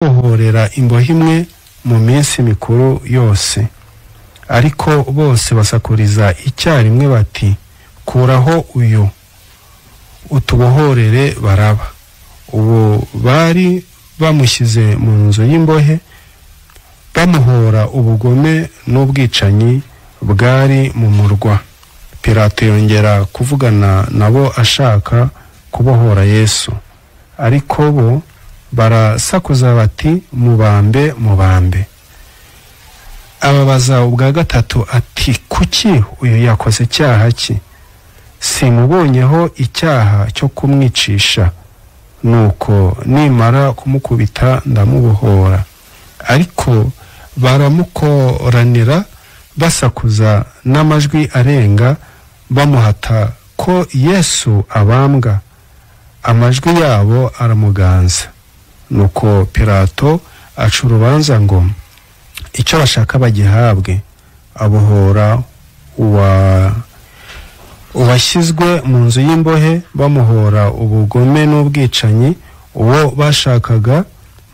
Kubohorera imbohe imwe mu minsi mikuru yose. Ariko bose basakuriza icyarimwe bati: "Kuraho uyu, utubohorere Baraba." Ubu bari bamushyize mu nzu y'imbohe, bamuhora ubugome n'ubwicanyi bwari mu murwa. Pilato yongera kuvugana nabo ashaka kubohora Yesu, ariko bo barasakuza bati: "Mubambe, mubambe!" Ababaza ubwa gatatu ati: "Kuki? Uyu yakoze icyaha ki? Simubonyeho icyaha cyo kumwicisha. Nuko nimara kumukubita ndamubohora." Ariko baramukoranira, basakuza n'amajwi arenga, bamuhata ko Yesu abambwa. Amajwi yabo aramuganza. Nuko Pilato aca urubanza ngo icyo bashaka bagihabwe. Abohora uwashyizwe mu nzu y'imbohe bamuhora ubugome n'ubwicanyi, uwo bashakaga,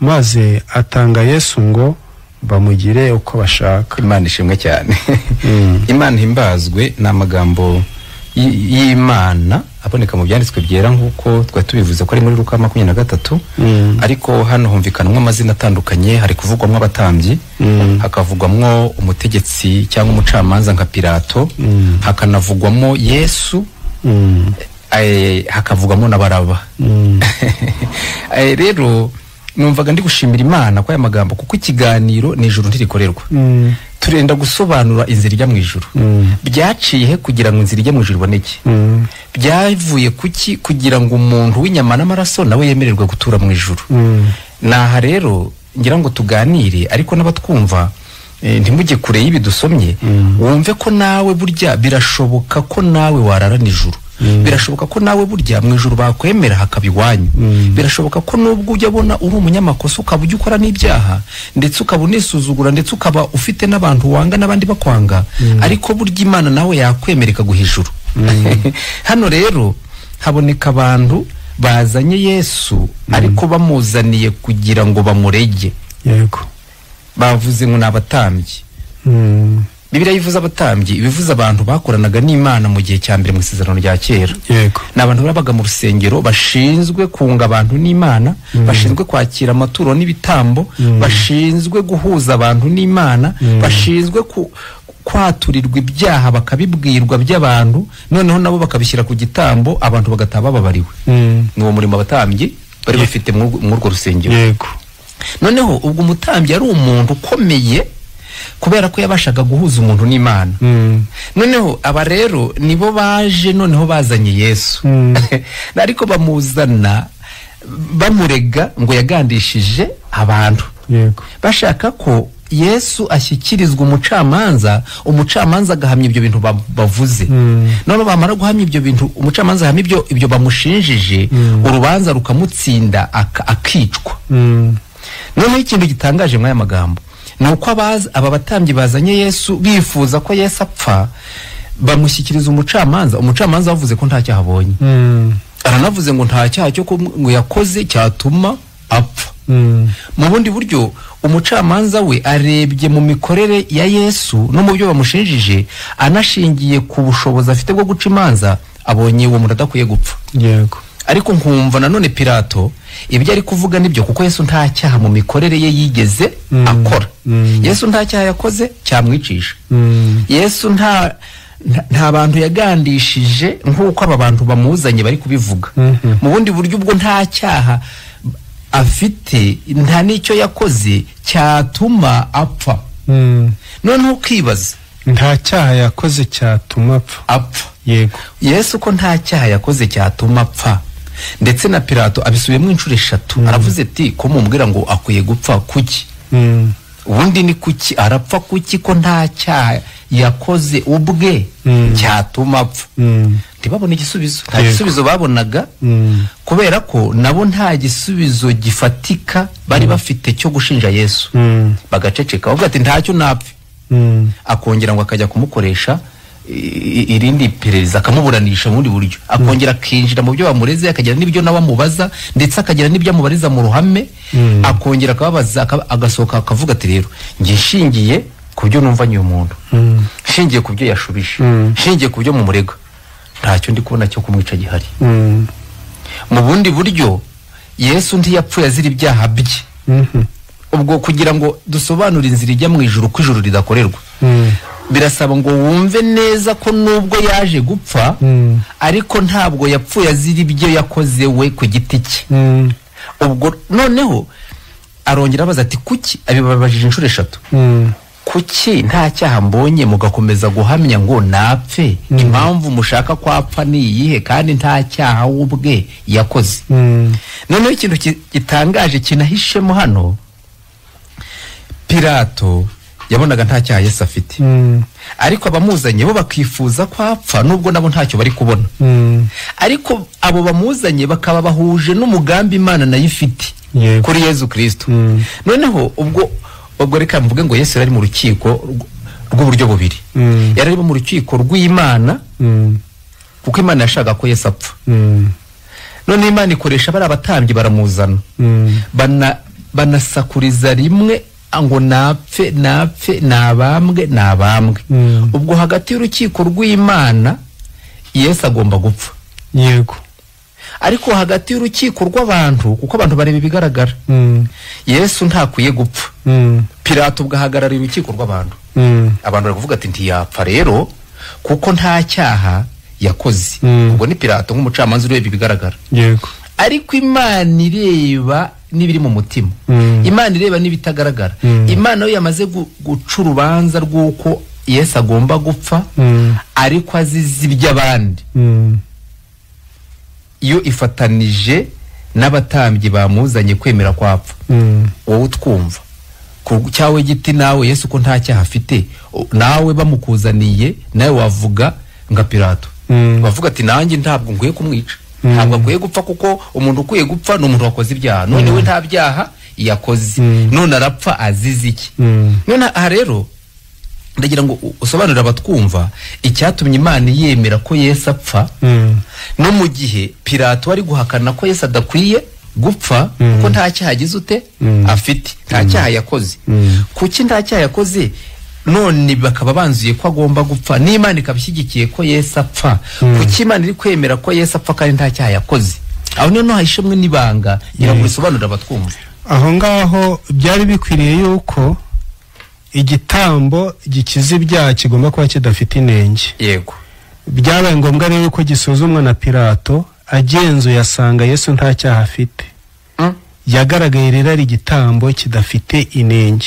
maze atanga Yesu ngo bamugire uko bashaka. Imana ishimwe cyane. Imana ihimbazwe. Ni amagambo y'Imana aboneka mu byanditswe byera, nk'uko twari tubivuze ko ari muri Luka 23. Ariko hano humvikanamo amazina atandukanye. Hari kuvugwamo abatambyi, hakavugwamo umutegetsi cyangwa umucamanza nka Pilato, hakanavugwamo Yesu, hakavugwamo na Baraba. Rero numvaga ndi gushimira Imana ko aya magambo, kuko ikiganiro ni Ijuru Ntirikorerwa, turenda gusobanura inzira ijya mu ijuru. Byaciye he kugira ngo inzira ijya mu ijuru iboneke? Byavuye kuki kugira ngo umuntu w'inyama n'amaraso nawe yemererwe gutura mu ijuru? Naha rero ngira ngo tuganire, ariko n'abatwumva, ntimujye kure y'ibi dusomye. Wumve ko nawe burya birashoboka ko nawe wararana ijuru. Birashoboka ko nawe burya mu ijuru bakwemera hakaba iwanyu. Birashoboka ko nubwo ujya abona uri umunyamakosa, ukaba ujya ukora n'ibyaha, ndetse ukaba unisuzugura, ndetse ukaba ufite n'abantu wanga n'abandi bakwanga, ariko burya Imana nawe yakwemera ikaguha ijuru. Hano rero haboneka abantu bazanye Yesu, ariko bamuzaniye kugira ngo bamurege. Bavuze ngo ni abatambyi. Bibiliya ivuze abatambyi, ibivuze abantu bakoranaga n'Imana mu gihe cya mbere mu Isezerano rya Kera. Ni abantu babaga mu rusengero, bashinzwe kunga abantu n'Imana, bashinzwe kwakira amaturo n'ibitambo, bashinzwe guhuza abantu n'Imana, bashinzwe kwaturirwa ibyaha, bakabibwirwa by'abantu, noneho nabo bakabishyira ku gitambo, abantu bagataha bababariwe. Ni uwo murimo abatambyi bari bafite muri urwo rusengero. Noneho ubwo umutambyi ari umuntu ukomeye kubera ko yabashaga guhuza umuntu n'Imana. Noneho aba rero nibo baje, noneho bazanye Yesu, ariko bamuzana bamurega ngo yagandishije abantu, bashaka ko Yesu ashyikirizwa umucamanza, umucamanza agahamya ibyo bintu bavuze. Noneho bamara guhamya ibyo bintu, umucamanza ahamya ibyo bamushinjije, urubanza rukamutsinda, akicwa. Noneho ikintu gitangaje muri aya magambo ni uko aba batambyi bazanye Yesu bifuza ko Yesu apfa, bamushyikiriza umucamanza. Umucamanza bavuze ko nta cyaha abonye. Aranavuze ngo nta cyaha cyo ngo yakoze cyatuma apfa. Mu bundi buryo, umucamanza we arebye mu mikorere ya Yesu no mu byo bamushinjije, anashingiye ku bushobozi afite bwo guca imanza, abonye uwo muntu adakwiye gupfa. Ariko nkumva nanone Pilato ibyo ari kuvuga nibyo, kuko Yesu nta cyaha mu mikorere ye yigeze akora. Yesu nta cyaha yakoze cyamwicisha. Yesu nta bantu yagandishije nk'uko aba bantu bamuzanye bari kubivuga. Mu bundi buryo, ubwo nta cyaha afite, nta n'icyo yakoze cyatuma apfa. Noneho ukibaza, Nta cyaha yakoze cyatuma apfa. Apfa. Yesu ko nta cyaha yakoze cyatuma apfa, ndetse na Pilato abisubiyemo inshuro eshatu, aravuze ati: "Ko mumbwira ngo akwiye gupfa, kuki? Ubundi ni kuki arapfa? Kuki ko nta cyaha yakoze ubwe cyatuma apfa?" Ntibabone igisubizo, nta gisubizo babonaga, kubera ko nabo nta gisubizo gifatika bari bafite cyo gushinja Yesu. Bagaceceka, bavuga ati: "Ntacyo, napfe." Akongera ngo akajya kumukoresha irindi perereza, akamuburanisha mu bundi buryo, akongera akinjira mu byo bamureze, akagira n'ibyo nawe amubaza, ndetse akagira n'ibyo amubariza mu ruhame, akongera akababaza, agasohoka akavuga ati rero njye nshingiye ku byo numvanye uyu muntu, nshingiye ku byo yashubije, nshingiye ku byo mumurega, ntacyo ndi kubona cyo kumwica gihari. Mu bundi buryo Yesu ntiyapfuye azira ibyaha bye. Ubwo kugira ngo dusobanure inzira ijya mu ijuru ko ijuru ridakorerwa, birasaba ngo wumve neza ko nubwo yaje gupfa, ariko ntabwo yapfuye azira ibyo yakoze we ku giti cye. Ubwo noneho arongera abaza ati kuki, abibabajije inshuro 3, kuki nta cyaha mbonye mugakomeza guhamya ngo napfe? Impamvu mushaka ko apfa ni iyihe kandi nta cyaha ubwe yakoze? Noneho ikintu gitangaje kinahishemo hano, Pilato yabonaga nta cyaha Yesu afite, ariko abamuzanye bo bakifuza ko apfa nubwo nabo ntacyo bari kubona. Ariko abo bamuzanye bakaba bahuje n'umugambi Imana nayo ifite kuri Yesu Kristo. Noneho ubwo reka mvuge ngo Yesu yari mu rukiko rw'uburyo bubiri. Yari ari mu rukiko rw'Imana, kuko Imana yashaka ko Yesu apfa. None Imana ikoresha bari abatambyi baramuzana, banasakuriza rimwe ngo napfe napfe, nabambwe nabambwe. Ubwo hagati y'urukiko rw'Imana Yesu agomba gupfa. Yego. Ariko hagati y'urukiko rw'abantu, kuko abantu bareba ibigaragara, Yesu ntakwiye gupfa. Pilato ubwo ahagarariye urukiko rw'abantu. Abantu bari kuvuga ati ntiyapfa rero kuko nta cyaha yakoze. Ubwo ni Pilato nk'umucamanza ureba ibigaragara. Yego. Ariko Imana ireba n'ibiri mu mutima, Imana ireba n'ibitagaragara. Imana yo yamaze guca urubanza rw'uko Yesu agomba gupfa, ariko azize iby'abandi. Iyo ifatanije n'abatambyi bamuzanye kwemera kwapfa. Wowe utwumva ku cyawe giti nawe Yesu ko nta cyaha afite, nawe bamukuzaniye nawe wavuga nka Pilato, bavuga ati nanjye ntabwo nkwiye kumwica, ntabwo akwiye gupfa, kuko umuntu ukwiye gupfa ni umuntu wakoze ibyaha, none we nta byaha yakoze, none arapfa azize iki? None aha rero ndagira ngo usobanurire abatwumva icyatumye Imana yemera ko Yesu apfa, no mu gihe Pilato ari guhakana ko Yesu adakwiye gupfa kuko nta cyaha agize ute afite, nta cyaha yakoze. Kuki nta cyaha yakoze none bakaba banzuye ko agomba gupfa, n'Imana ikabishyigikiye ko Yesu apfa? Kuki Imana iri kwemera ko Yesu apfa kandi nta cyaha yakoze? Aho niho hahishemwe n'ibanga, ngira ngo usobanurire abatwumva. Aho ngaho byari bikwiriye yuko igitambo gikiza ibyaha kigomba kuba kidafite inenge. Yego. Byabaye ngombwa rero ko gisuzumwa na Pilato, agenzuye asanga Yesu nta cyaha afite. Yagaragaye rero ari igitambo kidafite inenge.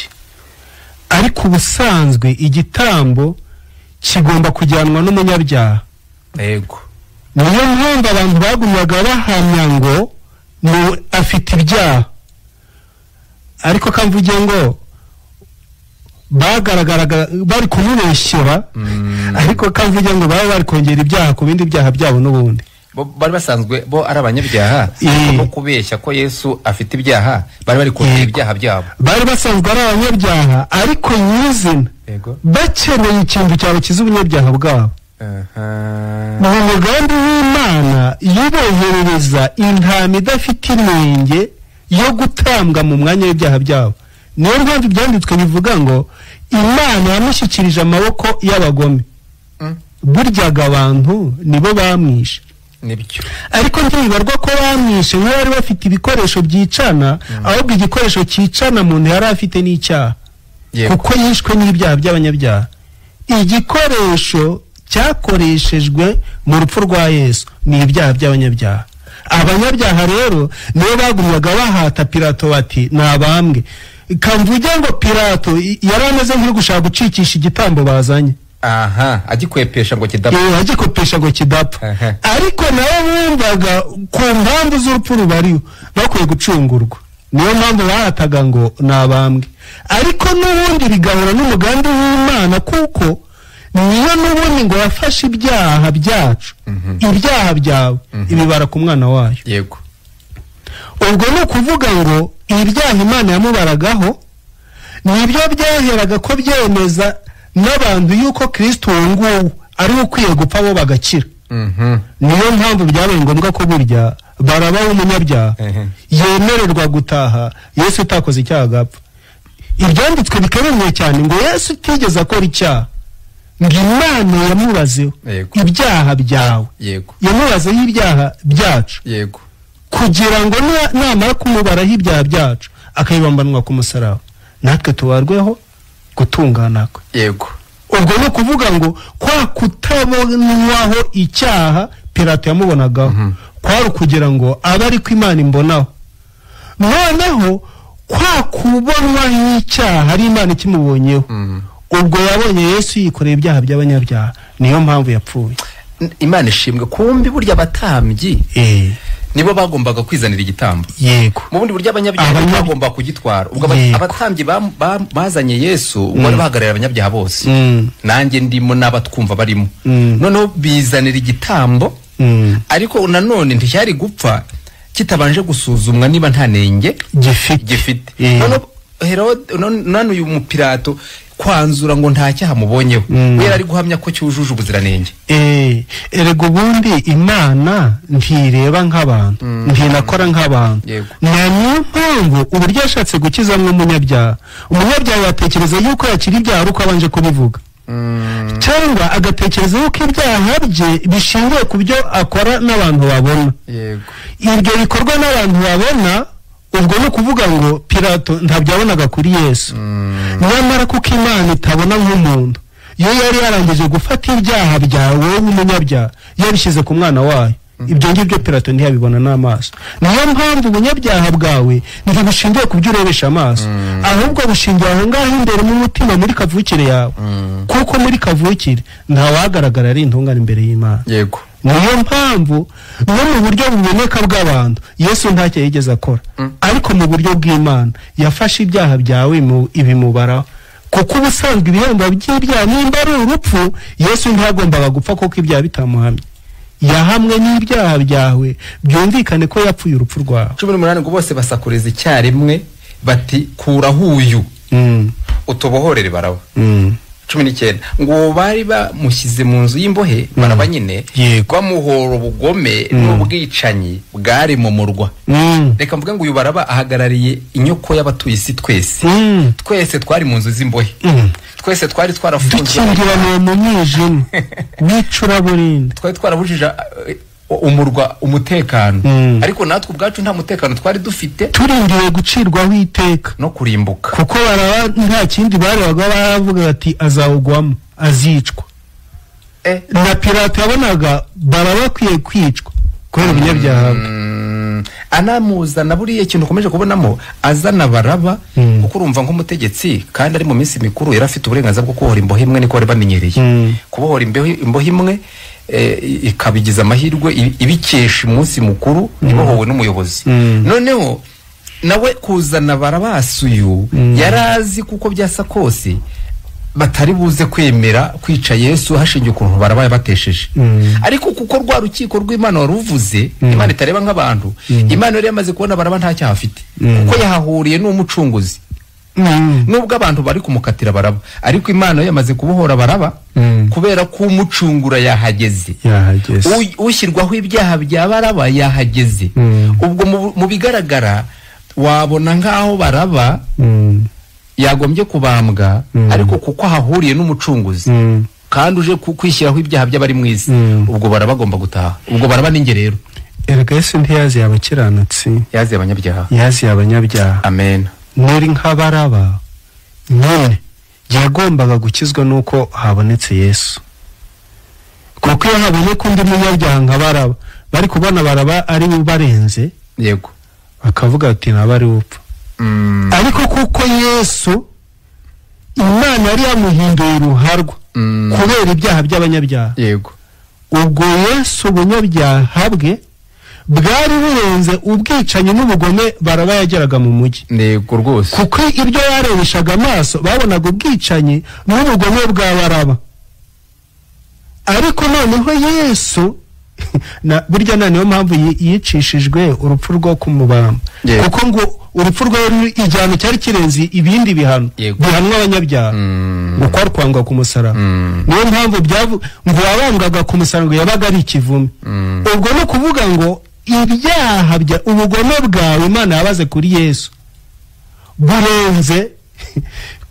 Ariko ubusanzwe igitambo kigomba kujyanwa n'umunyabyaha. Yego. Niyo mpamvu abantu bagumyaga bahamya ngo afite ibyaha, ariko kamvuge ngo bagaragaraga bari kumubeshyera, ariko kamvuge ngo baba bari kongera ibyaha ku bindi byaha byabo n'ubundi. Bari basanzwe bo ari abanyabyaha, ariko kubeshya ko Yesu afite ibyaha bari bari kongera ibyaha byabo. Bari basanzwe ari abanyabyaha, ariko nyizina bakeneye ikintu cyabakiza ubunyabyaha bwabo. Mu mugambi w'Imana yuboherereza intama idafite inenge yo gutambwa mu mwanya w'ibyaha byabo. Niyo mpamvu ibyanditswe bivuga ngo Imana yamushyikirije amaboko y'abagome. Buryaga abantu nibo bamwishe. Nibyo. Ariko ntibibarwa ko bamwishe nk'abari bafite ibikoresho byicana, ahubwo igikoresho cyicana muntu yari afite n'icyaha, kuko yishwe n'ibyaha by'abanyabyaha. Igikoresho cyakoreshejwe mu rupfu rwa Yesu ni ibyaha by'abanyabyaha. Abanyabyaha rero nibo bagumyaga bahata Pilato bati nabambwe. Kamvuge ngo Pilato yari ameze nk'uri gushaka gucikisha igitambo bazanye. Aha, agikwepesha ngo kidapfa. Agikwepesha ngo kidapfa. Ariko nabo bumvaga ku mpamvu z'urupfu rubariho bakwiye gucungurwa. Niyo mpamvu bahataga ngo nabambwe. Ariko n'ubundi bigahura n'umugambi w'Imana, kuko niyo n'ubundi ngo yafashe ibyaha byacu, ibyaha byawe, ibibara ku mwana wayo. Yego. Ubwo ni ukuvuga ngo ibyaha Imana yamubaragaho nibyo byaheraga ko byemeza n'abantu yuko Kristo uwo nguwo ari ukwiye gupfa bo bagakira. Niyo mpamvu byabaye ngombwa ko burya Baraba w'umunyabyaha yemererwa gutaha, Yesu utakoze icyaha agapfa. Ibyanditswe bikabereye cyane ngo Yesu utigeze akora icyaha, ngo Imana yamubazeho ibyaha byawe, yamubazeho ibyaha byacu, kugira ngo namara kumubaraho ibyaha byacu akabibambanwa ku musaraba, natwe tubarweho gutungana kwe. Ubwo ni ukuvuga ngo kwa kutabonwaho icyaha Pilato yamubonagaho kwari kugira ngo abe ariko Imana imbonaho. Noneho kwa kubonwaho icyaha ari Imana ikimubonyeho, ubwo yabonye Yesu yikoreye ibyaha by'abanyabyaha, niyo mpamvu yapfuye. Imana ishimwe. Kumbi burya abatambyi nibo bagombaga kwizanira igitambo. Yego. Mu bundi buryo abanyabyaha bagomba kugitwara. Ubwo abatambyi bazanye Yesu, ubwo bari bahagararira abanyabyaha bose, nanjye ndimo n'abatwumva barimo. Noneho bizanira igitambo, ariko nanone nticyari gupfa kitabanje gusuzumwa niba nta nenge gifite. Noneho Herode none uyu mupilato kwanzura ngo nta cyaha mubonyeho, we yari guhamya ko cyujuje ubuziranenge. Erega ubundi Imana ntireba nk'abantu, ntinakora nk'abantu. Niyo mpamvu uburyo yashatse gukizamwo umunyabyaha, umunyabyaha yatekereza yuko yakira ibyaha ari uko abanje kubivuga, cyangwa agatekereza yuko ibyaha bye bishingiye ku byo akora n'abantu babona. Ibyo bikorwa n'abantu babona, ubwo ni ukuvuga ngo Pilato ntabyo yabonaga kuri Yesu. Nyamara kuko Imana itabona nk'umuntu, iyo yari yarangije gufata ibyaha byawe nk'umunyabyaha yabishyize ku mwana wayo, ibyo ngibyo Pilato ntiyabibona n'amaso. Niyo mpamvu ubunyabyaha bwawe ntibushingiye ku byo urebesha amaso, ahubwo bushingiye aho ngaho imbere mu mutima, muri kavukire yawe. Kuko muri kavukire ntawagaragara ari intungane imbere y'Imana. Yego. Niyo mpamvu no mu buryo buboneka bw'abantu Yesu ntacyo yigeze akora, ariko mu buryo bw'Imana yafashe ibyaha byawe ibimubaraho. Kuko ubusanzwe ibihembo by'ibyaha nimba ari urupfu, Yesu ntiyagombaga gupfa kuko ibyaha bitamuhamye. Yahamwe n'ibyaha byawe, byumvikane ko yapfuye urupfu rwawe. 18 ngo bose basakuriza icyarimwe bati kuraho uyu utubohorere Baraba. 19 ngo bari bamushyize mu nzu y'imbohe Baraba nyine, bamuhora ubugome n'ubwicanyi bwari mu murwa. Reka mvuge ngo uyu Baraba ahagarariye inyoko y'abatuye isi twese. Twese twari mu nzu z'imbohe, twese twari twarafunzwe, dukingiraniwe mu mwijima w'icuraburindi, twari twarabujije umurwa umutekano, ariko natwe ubwacu nta mutekano twari dufite, turindiwe gucirwaho iteka no kurimbuka. Kuko Baraba nta kindi barebaga, baravuga bati azawugwamo, azicwa. Na Pilato yabonaga Baraba akwiye kwicwa kubera ubunyabyaha bwe. Anamuzana buriya ikintu ukomeje kubonamo, azana Baraba kuko urumva nk'umutegetsi kandi ari mu minsi mikuru yari afite uburenganzira bwo kubohora imbohe imwe, niko bari bamenyereye kubohora imbohe imwe, ikabigiza amahirwe ibikesha umunsi mukuru ibohowe n'umuyobozi. Noneho nawe kuzana Barabasi uyu yarazi kuko byasa kose batari buze kwemera kwica Yesu hashingiye ukuntu Baraba yabatesheje. Ariko kuko rwa rukiko rw'Imana waruvuze, Imana itareba nk'abantu, Imana yari yamaze kubona Baraba nta cyaha afite, kuko yahahuriye n'umucunguzi. Nubwo abantu bari kumukatira Baraba, ariko Imana yamaze kubohora Baraba kubera ko umucungura yahageze. Ushyirwaho ibyaha bya Baraba yahageze. Ubwo mu bigaragara wabona nkaho Baraba yagombye kubambwa, ariko kuko ahahuriye n'umucunguzi kandi uje kwishyiraho ibyaha by'abari mu isi, ubwo Baraba agomba gutaha. Ubwo Baraba ninjye rero. Erega Yesu ntiyaziye abakiranutsi, yaziye abanyabyaha. Yaziye abanyabyaha. Amen. Nuri nka Baraba nyine yagombaga gukizwa nuko habonetse Yesu. Kuko iyo haboneka undi munyabyaha nka Baraba, bari kubona Baraba ari bubarenze, yego, bakavuga ati naba ari upfa. Ariko kuko Yesu Imana yari yamuhinduye ruharwa kubera ibyaha by'abanyabyaha, yego, ubwo Yesu ubunyabyaha bwe bwari burenze ubwicanyi n'ubugome Baraba yageraga mu mujyi. Yego rwose. Kuko ibyo yarebeshaga amaso babonaga ubwicanyi n'ubugome bwa Baraba. Ariko noneho Yesu na burya niyo mpamvu yicishijwe urupfu rwo kumubamba, kuko ngo urupfu rwawe igihano cyari kirenze ibindi bihano bihanwa abanyabyaha, ngo kwari kwangwa ku musaraba. Niyo mpamvu ngo wabambwaga ku musaraba ngo yabaga ari ikivume. Ubwo ni ukuvuga ngo ibyaha bya ubugome bwawe Imana yabaze kuri Yesu burenze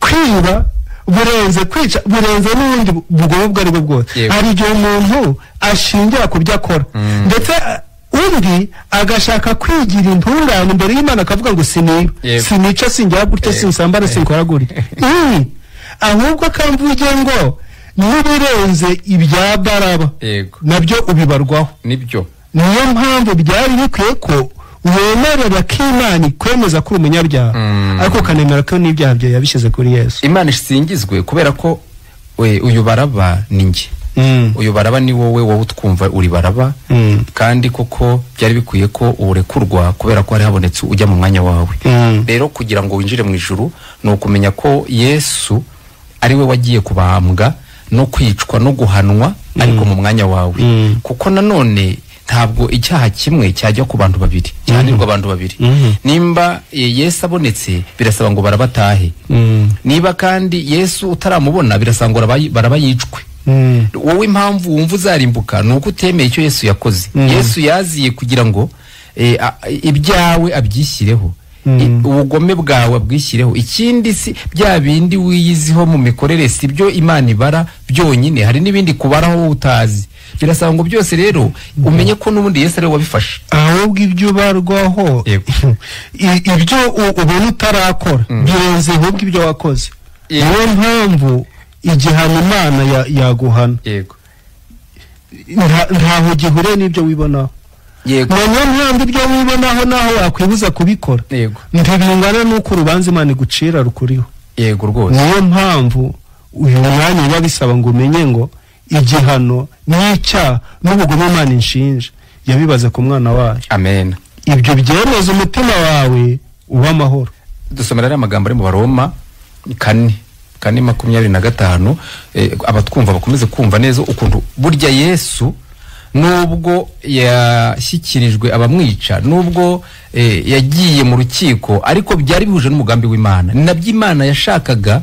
kwiba, burenze kwica, burenze n'ubundi bugome ubwo ari bwo bwose. Hari igihe umuntu ashingira ku byo akora, ndetse undi agashaka kwigira intungane imbere y'Imana akavuga ngo siniba, sinica, singira gutya, sinsambana, sinkora gutya. Ahubwo akamvuge ngo n'ibirenze ibya Baraba nabyo ubibarwaho. Nibyo. Niyo mpamvu byari bikwiye ko wemerera ko Imana kwemeza ko uri umunyabyaha, ariko ukanemera ko n'ibyaha byawe yabishyize kuri Yesu. Imana isingizwe kubera ko uyu Baraba ni njye. Uyu Baraba ni wowe, wowe utwumva uri Baraba. Kandi koko byari bikwiye ko urekurwa kubera ko hari habonetse ujya mu mwanya wawe. Rero kugira ngo winjire mu ijuru ni ukumenya ko Yesu ari we wagiye kubambwa no kwicwa no guhanwa, ariko mu mwanya wawe. Kuko nanone ntabwo icyaha kimwe cyajya ku bantu babiri, cyahanirwa abantu babiri. Nimba Yesu abonetse birasaba ngo barabatahe. Niba kandi Yesu utaramubona birasaba ngo barabayicwe. Wowe impamvu wumva uzarimbuka ni uko utemeye icyo Yesu yakoze. Yesu yaziye kugira ngo ibyawe abyishyireho, ubugome bwawe abwishyireho. Ikindi si bya bindi wiyiziho mu mikorere, si byo Imana ibara byonyine, hari n'ibindi kubaraho utazi. Birasaba ngo byose rero umenye ko n'ubundi Yesu ari we wabifashe. Ahubwo ibyo ubarwaho, ibyo ubona utarakora birenze ahubwo ibyo wakoze. Niyo mpamvu igihano Imana yaguhana ntaho gihure n'ibyo wibonaho. Niyo mpamvu ibyo wibonaho naho wakwibuza kubikora ntibingana n'uko urubanza Imana igucira rukuriho. Yego rwose. Niyo mpamvu uyu mwanya biba bisaba ngo umenye ngo igihano n'icyaha n'ubugome Imana inshinja yabibaze ku mwana wayo. Amen. Ibyo byemeza umutima wawe uba amahoro. Dusomera ari amagambo ari mu Baroma 4:25, abatwumva bakomeze kumva neza ukuntu burya Yesu nubwo yashyikirijwe abamwica, nubwo yagiye mu rukiko, ariko byari bihuje n'umugambi w'Imana. Ni nabyo Imana yashakaga.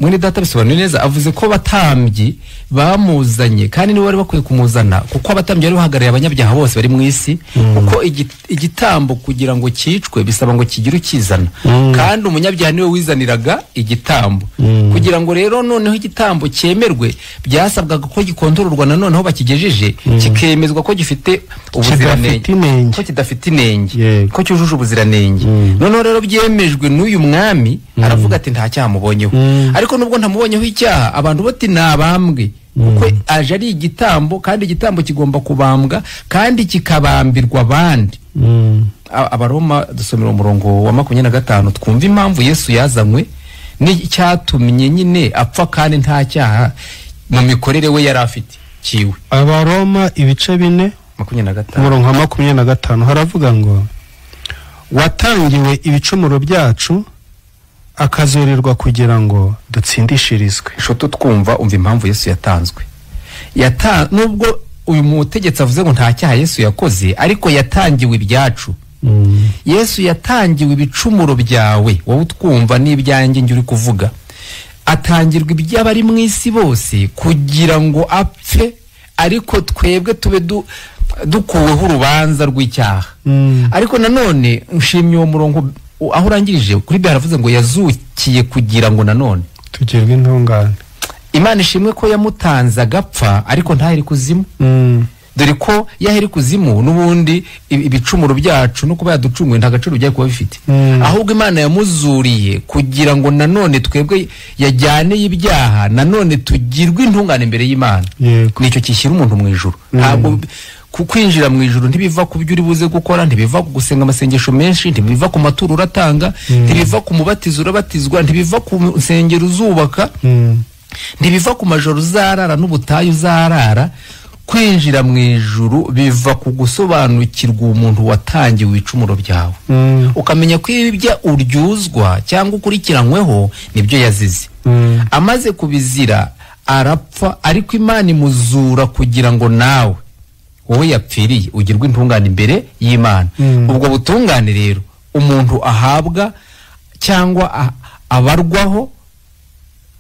Mwene data bisobanuye neza, avuze ko batambyi bamuzanye kandi nibo bari bakwiye kumuzana, kuko abatambyi bari bahagarariye abanyabyaha bose bari mu isi. Kuko igitambo kugira ngo cyicwe bisaba ngo kigire ukizana, kandi umunyabyaha niwe wizaniraga igitambo. Kugira ngo rero noneho igitambo cyemerwe byasabwaga ko gikontororwa, nanoneho bakigejeje kikemezwa ko gifite ubuziranenge, ko kidafite inenge, ko cyujuje ubuziranenge. Noneho rero byemejwe n'uyu mwami, aravuga ati nta cyaha mubonyeho. Ariko nubwo ntamubonyeho icyaha, abantu bati nabambwe, kuko aje ari igitambo, kandi igitambo kigomba kubambwa kandi kikabambirwa abandi. Abaroma dusomera umurongo wa 25 twumva impamvu Yesu yazanywe n'icyatumye nyine apfa kandi nta cyaha mu mikorere we yari afite kiwe. Abaroma ibice 4 25 umurongo wa 25 haravuga ngo watangiwe ibicumuro byacu akazurirwa kugira ngo dutsindishirizwe. Shoto twumva umva impamvu Yesu yatanzwe. Nubwo uyu mutegetsi avuze ngo nta cyaha Yesu yakoze, ariko yatangiwe ibyacu. Yesu yatangiwe ibicumuro byawe, wowe utwumva n'ibyanjye njye uri kuvuga. Atangirwa iby'abari mu isi bose kugira ngo apfe, ariko twebwe tube dukuweho urubanza rw'icyaha. Ariko nanone nshimye uwo murongo aho urangirije kuri bya aravuze ngo yazukiye kugira ngo nanone tugirwe intungane. Imana ishimwe ko yamutanze agapfa, ariko ntaheri kuzimu. Dore ko yaheri kuzimu n'ubundi ibicumuro byacu no kuba yaducumuye nta gaciro byari kuba bifite. Ahubwo Imana yamuzuriye kugira ngo nanone twebwe yajyane ibyaha, nanone tugirwe intungane imbere y'Imana. Nicyo kishyira umuntu mu ijuru. Ntabwo kwinjira mu ijuru ntibiva ku byo uri buze gukora, ntibiva ku gusenga amasengesho menshi, ntibiva ku maturo uratanga, ntibiva ku mubatizo urabatizwa, ntibiva ku nsengero uzubaka, ntibiva ku majoro uzarara n'ubutayu uzarara. Kwinjira mu ijuru biva ku gusobanukirwa umuntu watangiwe ibicumuro byawe, ukamenya ko ibyo uryuzwa cyangwa ukurikiranyweho nibyo yazize. Amaze kubizira arapfa, ariko Imana imuzura kugira ngo nawe wowe yapfiriye ugirwe intungane imbere y'Imana. Ubwo butungane rero umuntu ahabwa cyangwa abarwaho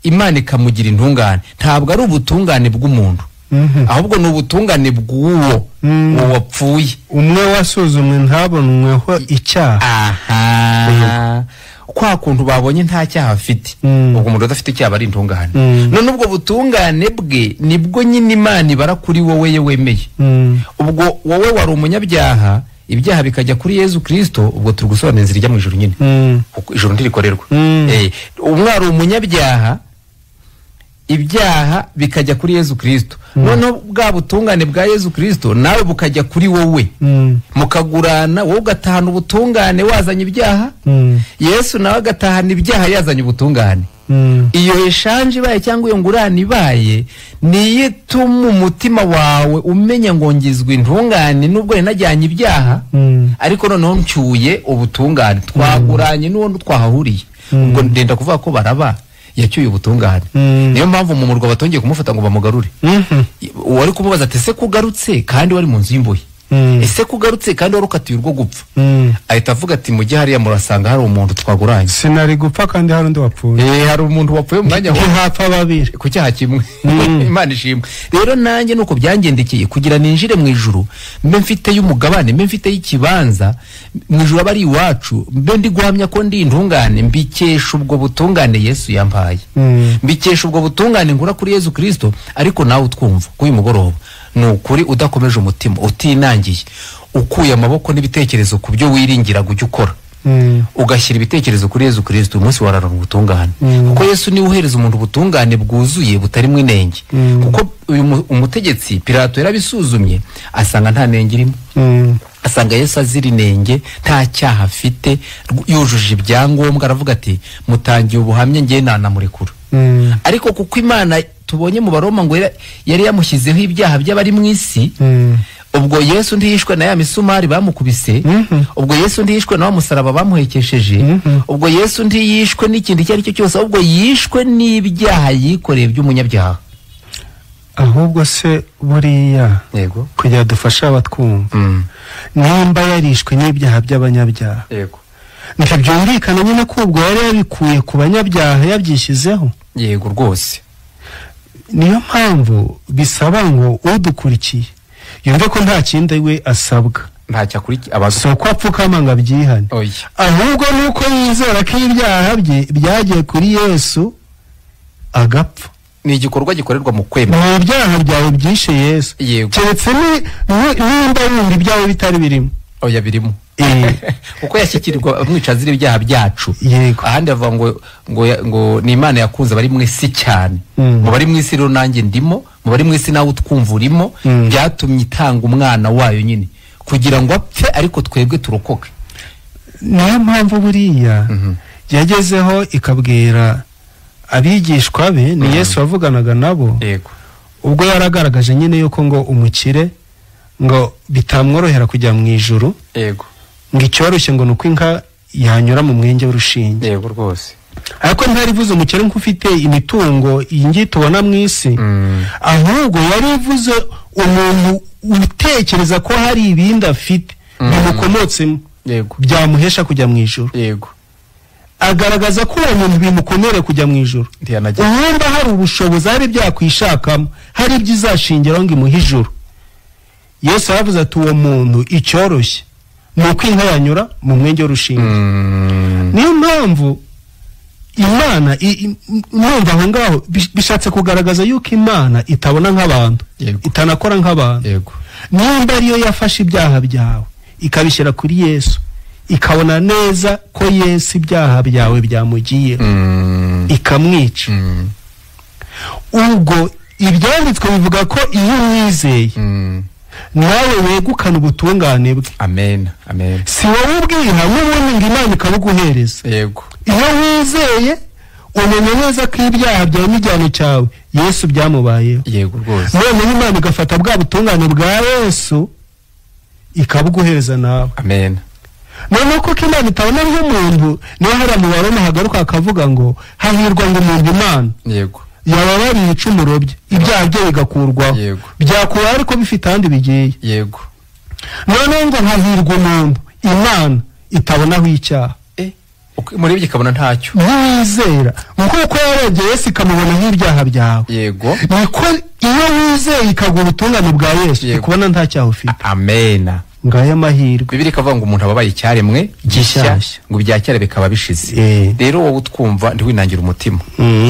Imana ikamugira intungane. Ntabwo ari ubutungane bw'umuntu, ahubwo ni ubutungane bw'uwo wapfuye, umwe wasuzumwe ntabonweho icyaha. Aha, kwa kuntu babonye nta cyaha afite, ubwo umuntu udafite icyaha ari intungane. None ubwo butungane bwe nibwo nyine Imana ibara kuri wowe ye wemeye. Ubwo wowe wari umunyabyaha, ibyaha bikajya kuri Yezu Kristo, ubwo turi gusobanura inzira ijya mu ijuru nyine, kuko ijuru ntirikorerwa. Umwari umunyabyaha, ibyaha bikajya kuri Yezu Kristo, noneho bwa butungane bwa Yezu Kristo nawe bukajya kuri wowe, mukagurana, wowe ugatahana ubutungane wazanye ibyaha, Yesu nawe agatahana ibyaha yazanye ubutungane. Iyo eshanje ibaye cyangwa iyo ngurane ibaye, niyo ituma umutima wawe umenya ngo ngizwe intungane nubwo najyanye ibyaha, ariko noneho ncyuye ubutungane, twaguranye n'uwo twahahuriye. Ubwo ndenda kuvuga ko Baraba yacyuye ubutungane. Niyo mpamvu mu murwa batongeye kumufata ngo bamugarure. Uwari kumubaza ati ese kugarutse kandi wari mu nzu y'imbohe, ese kugarutse kandi wari ukatiye urwo gupfa, ahita avuga ati mujye hariya murasanga hari umuntu twaguranye, sinari gupfa kandi hari undi wapfuye. Hari umuntu wapfuye mu mwanya hapfa babiri ku cyaha kimwe. Imana ishimwe. Rero nanjye nuko byangendekeye kugira ninjire mu ijuru, mbe mfite y'umugabane, mbe mfite y'ikibanza mu ijuru abari iwacu, mbe ndi guhamya ko ndi intungane, mbikesha ubwo butungane Yesu yampaye, mbikesha ubwo butungane nkura kuri Yesu Kristo. Ariko nawe utwumva kuri mugoroba, ni ukuri udakomeje umutima, utinangiye, ukuye amaboko n'ibitekerezo ku byo wiringiraga ujya ukora, ugashyira ibitekerezo kuri Yesu Kristo, umunsi wararana ubutungane. Kuko Yesu niwe uhereza umuntu ubutungane bwuzuye butarimo inenge. Kuko uyu umutegetsi Pilato yarabisuzumye asanga nta nenge irimo, asanga Yesu azira inenge, nta cyaha afite, yujuje ibyangombwa, aravuga ati mutangiye ubuhamya ngiye nanamurekura. Ariko kuko Imana tubonye mu Baroma ngo yari yamushyizeho ibyaha by'abari mu isi, ubwo Yesu ntiyishwe na ya misumari bamukubise, ubwo Yesu ntiyishwe na wa musaraba bamuhekesheje, ubwo Yesu ntiyishwe n'ikindi icyo ari cyo cyose, ahubwo yishwe n'ibyaha yikoreye by'umunyabyaha. Ahubwo se buriya yego, kugira dufashe abatwumva, nimba yarishwe n'ibyaha by'abanyabyaha, yego, ntibyumvikana nyine ko ubwo yari yabikuye ku banyabyaha yabyishyizeho. Yego rwose. Niyo mpamvu bisaba ngo udukurikiye yumve ko nta kindi we asabwa, ntacyo akurikiye, si uko apfukama ngo abyihane, ahubwo nuko yizera ko ibyaha bye byagiye kuri Yesu agapfa. Ni igikorwa gikorerwa mu kwemera. Ni ibyaha byawe byishe Yesu. Keretse nimba wumva ibyawe bitari birimo. Oya birimo. Kuko yashyikirirwa amwica azira ibyaha byacu. Ahandi avuga ngo ngo ni Imana yakunze abari mu isi cyane, mu bari mu isi rero nanjye ndimo, mu bari mu isi nawe utwumva urimo, byatumye itanga umwana wayo nyine kugira ngo apfe ariko twebwe turokoke. Niyo mpamvu buriya yagezeho ikabwira abigishwa be, ni Yesu wavuganaga nabo, ubwo yaragaragaje nyine yuko ngo umukire ngo bitamworohera kujya mu ijuru, ngo icyoroshye ngo nuko inka yanyura mu mwenge w'urushinge. Yego rwose. Ariko ntarivuze umukire nk'ufite imitungo iyi ngiyi tubona mu isi, ahubwo yarivuze umuntu utekereza ko hari ibindi afite bimukomotsemo byamuhesha kujya mu ijuru. Yego. Agaragaza ko uwo muntu bimukomere kujya mu ijuru. Uwumva hari ubushobozi, hari ibyakwishakamo, hari ibyo izashingiraho ngo imuhe ijuru. Yesu aravuze ati uwo muntu icyoroshye ni uko inka yanyura mu mwenge w'urushinge. Niyo mpamvu Imana mwumva aho ngaho bishatse kugaragaza yuko Imana itabona nk'abantu, itanakora nk'abantu. Nimba ariyo yafashe ibyaha byawe ikabishyira kuri Yesu, ikabona neza ko Yesu ibyaha byawe byamugiye, ikamwica. Ubwo ibyanditswe bivuga ko iyo umwizeye nawe wegukana ubutungane bwe. Amen, amen. Si wowe ubwiha n'ubundi ngo Imana ikabuguhereza. Yego. Iyo wizeye umenya neza ko ibyaha byawe n'igihano cyawe Yesu byamubayeho. Yego rwose. Noneho Imana igafata bwa butungane bwa Yesu ikabuguhereza nawe. Amen. Noneho kuko Imana itabona nk'umuntu, niyo hariya mu Baroma hagaruka akavuga ngo hahirwa ngo umuntu Imana yego yababariye ibicumuro bye, ibyaha bye bigakurwaho, byakuraho ariko bifite ahandi bigiye. Yego. Noneho ngo hahirwa umuntu Imana itabonaho icyaha. Murebye ikabona ntacyo. Wizera nkuko yarebye Yesu ikamubona nk'ibyaha byawe. Yego. Niko iyo wizeye ikaguha ubutungane bwa Yesu ikubona nta cyaha ufite. Amena. Ngaya amahirwe. Bibiliya ikavuga ngo umuntu ababaye icyaremwe gishya, ngo ibya kera bikaba bishize. Rero wowe utwumva ntiwinangira umutima.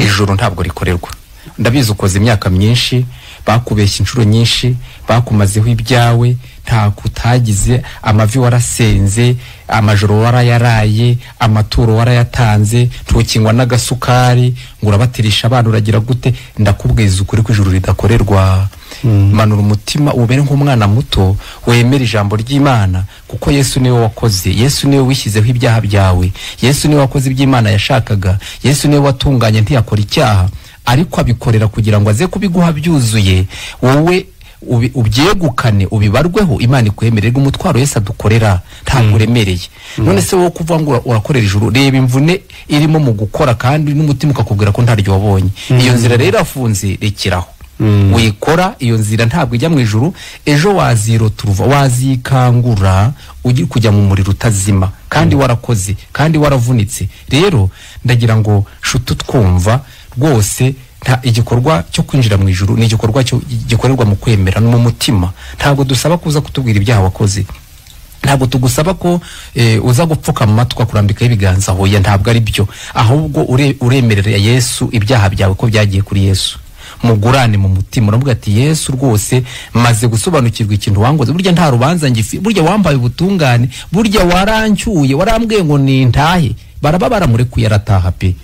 Ijuru ntabwo rikorerwa. Ndabizi ukoze imyaka myinshi, bakubeshya inshuro nyinshi, bakumazeho ibyawe, nta kutagize, amavi warasenze, amajoro warayaraye, amaturo warayatanze, ntukinywa n'agasukari ngo urabatirisha abana uragira gute. Ndakubwiza ukuri ko ijuru ridakorerwa. Manura umutima ubere nk'umwana muto, wemere ijambo ry'Imana, kuko Yesu niwe wakoze, Yesu niwe wishyizeho ibyaha byawe, Yesu niwe wakoze iby'Imana yashakaga, Yesu niwe watunganye ntiyakora icyaha, ariko abikorera kugira ngo aze kubiguha byuzuye, wowe ubyegukane ubibarweho, Imana ikwemererwe. Umutwaro Yesu adukorera ntabwo uremereye. None se wowe kuvuga ngo urakorera ijuru, reba imvune irimo mu gukora kandi n'umutima ukakubwira ko ntaryo wabonye. Iyo nzira rero afunze, rekeraho. Wikora iyo nzira ntabwo ijya mu ijuru. Ejo waziroturuva, wazikangura ugiye kujya mu muriro utazima, kandi warakoze, kandi waravunitse. Rero ndagira ngo shutu twumva rwose, igikorwa cyo kwinjira mu ijuru ni igikorwa cyo gikorerwa mu kwemera no mu mutima. Ntabwo dusaba kuza kutubwira ibyaha wakoze, ntabwo tugusaba ko uza gupfuka mu matwi kurambikaho ibiganza, hoya ntabwo ari byo. Ahubwo uremerera Yesu ibyaha byawe ko byagiye kuri Yesu, mugurane mu mutima, uravuga ati Yesu rwose maze gusobanukirwa ikintu wangoze, burya nta rubanza ngifi, burya wambaye ubutungane, burya warancyuye, warambwiye ngo nintahe. Baraba baramurekuye arataha pe.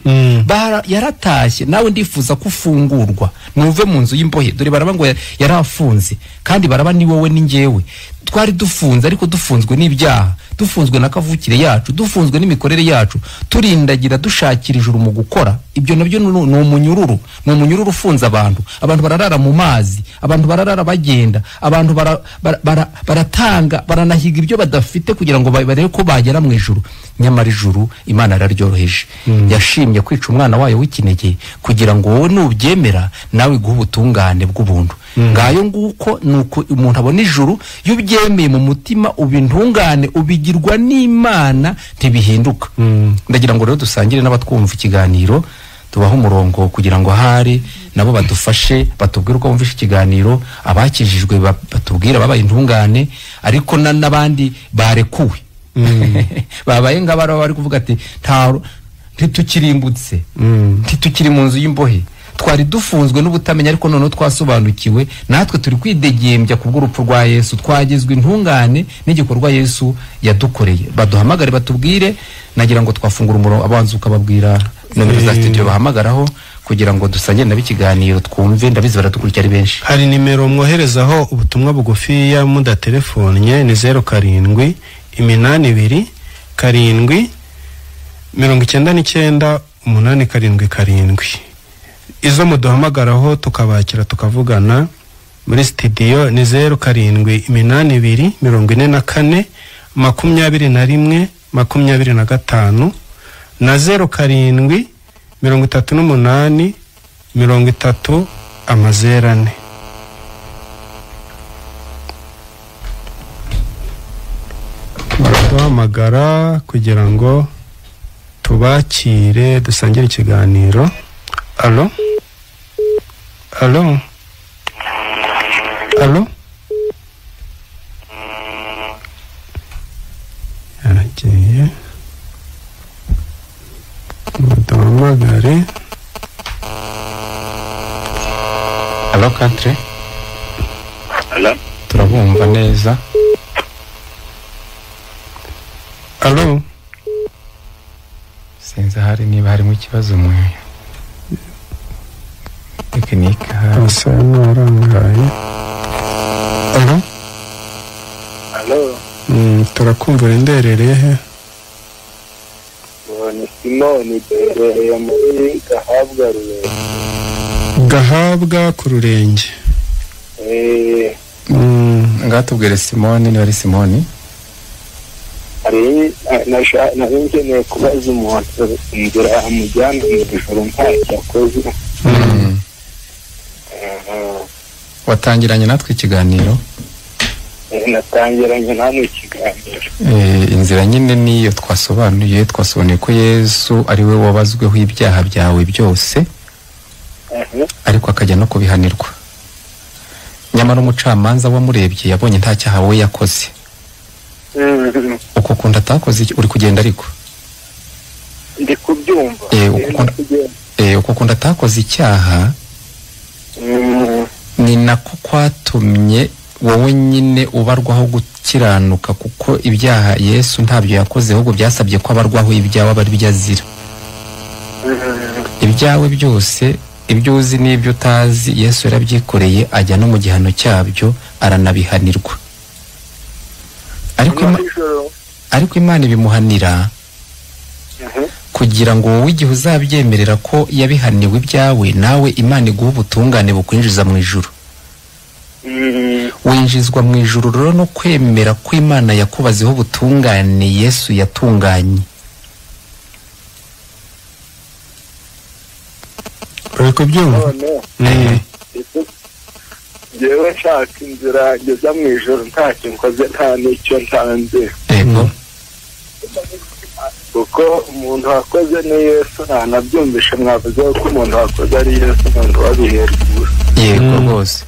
Yaratashye. Nawe ndifuza ko ufungurwa nuve mu nzu y'imbohe. Dore baraba ngo yarafunze, kandi baraba ni wowe ni njyewe twari dufunze, ariko dufunzwe n'ibyaha, dufunzwe na kavukire yacu, dufunzwe n'imikorere yacu, turindagira dushakira ijuru mu gukora. Ibyo nabyo ni umunyururu, ni umunyururu ufunze abantu. Abantu bararara mu mazi, abantu bararara bagenda, abantu baratanga, baranahiga ibyo badafite kugira ngo barebe ko bagera mu ijuru. Nyamara ijuru Imana yararyoroheje. Yashimye kwica umwana wayo w'ikinege kugira ngo wowe nubyemera nawe iguhe ubutungane bw'ubuntu. Ngayo nguko nuko umuntu abona ijuru. Iyo ubyemeye mu mutima ubintungane, ubigirwa n'Imana, ntibihinduka. Ndagira ngo rero dusangire n'abatwumva ikiganiro, tubahe umurongo kugira ngo ahari nabo badufashe, batubwire uko bumvishe ikiganiro, abakijijwe batubwira babaye intungane, ariko n'abandi barekuwe babaye ngabara bari kuvuga ati ntitukirimbutse, ntitukiri mu nzu y'imbohe, twari dufunzwe n'ubutamenya, ariko none twasobanukiwe, natwe turi kwidegembya kubw'urupfu rwa Yesu, twagizwe intungane n'igikorwa Yesu yadukoreye. Baduhamagare batubwire. Nagira ngo twafungura umurongo, abanza ukababwira nomero za studio bahamagaraho kugira ngo dusangire nabo ikiganiro twumve. Ndabizi baradukurikira ari benshi. Hari nimero mwoherezaho ubutumwa bugufiya mudatelefonye, ni 07 82 7 99 877. Izo muduhamagaraho tukabakira tukavugana muri studio ni 07 82 44 21 25 na 07 38 30 04. Baraduhamagara kugira ngo tubakire dusangire ikiganiro. Allo? Allo? Allo? Yaragiye. Muduhamagare. Allo country? Allo? Turabumva neza. Allo? Sinzi hari niba harimo ikibazo mu tekinike. Asa n'arangaye. Allo? Allo? Turakumva. Nderereye he? Ni Simoni bereye muri Gahabwa Rurenge. Gahabwa ku Rurenge. Ngatubwire Simoni niba ari Simoni. Nari nkeneye kubaza umuntu inzira amujyana mu ijuru ntacyo akoze. Watangiranye natwe ikiganiro? Natangiranye namwe ikiganiro. Inzira nyine niyo twasobanuye ko Yesu ari we wabazweho ibyaha byawe byose, ariko akajya no kubihanirwa. Nyamara umucamanza wamurebye yabonye nta cyaha we yakoze. Uko kunda atakoze uri kugenda ariko ndi kubyumva. Uko kunda atakoze icyaha ni nako kwatumye wowe nyine ubarwaho gukiranuka, kuko ibyaha Yesu ntabyo yakoze, ahubwo byasabye ko abarwaho ibyawe aba ari byo azira. Ibyawe byose, ibyo uzi n'ibyo utazi, Yesu yarabyikoreye ajya no mu gihano cyabyo aranabihanirwa. Ariko Imana ibimuhanira kugira ngo wowe igihe uzabyemerera ko yabihaniwe ibyawe, nawe Imana iguha ubutungane bukwinjiza mu ijuru. Winjizwa mu ijuru rero no kwemera ko Imana yakubazeho ubutungane Yesu yatunganye. Uri kubyumva? Njyewe nshaka inzira ngeza mu ijuru ntacyo nkoze nta n'icyo ntanze. Yego. Kuko umuntu wakoze ni Yesu, ntanabyumvishe mwavuze ko umuntu wakoze ari Yesu, umuntu wabiherwa. Yego rwose.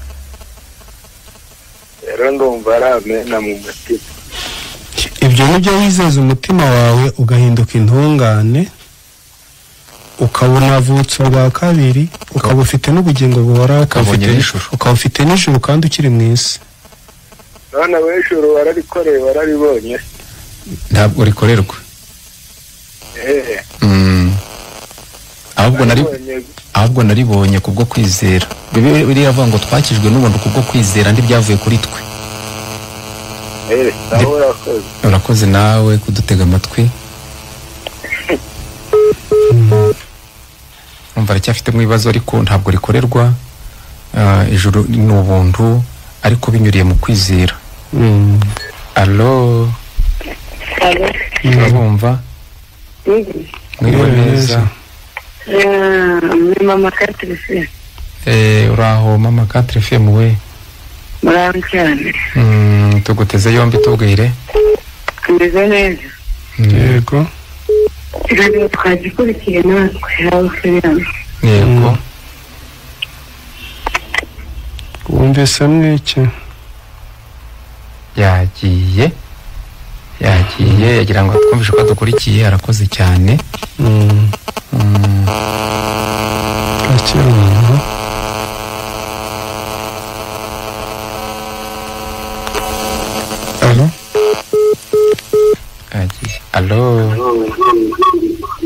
Rero ndumva ari amena mu mutima. Ibyo nibyo wizeza umutima wawe ugahinduka intungane, ukabona avutse ubwa kabiri, ukaba ufite n'ubugingo buhoraho, ukaba ufite n'ijuru kandi ukiri mu isi. None we ijuru wararikoreye, wararibonye? Ntabwo rikorerwa. Ahubwo naribonye kubwo kwizera. Bibiliya iravuga ngo twakijwe n'ubuntu kubwo kwizera, ntibyavuye kuri twe. Urakoze nawe kudutega amatwi. Umva aracyafitemo ibibazo, ariko ntabwo rikorerwa. Ijuru ni ubuntu ariko binyuriye mu kwizera. Allo, urabumva? Mwiriwe neza. Ni mama Katrife. Uraho mama Katrife muwe? Muraho cyane. Tuguteze yombi, tubwire. Tumeze neza. Yego. Ikiganiro twagikurikiye natwe hafi hano. Yego. Wumvise mwiki? Yagiye yagira ngo twumvishe ko dukurikiye, arakoze cyane. Akira umuntu. Allo? Yagiye. Allo?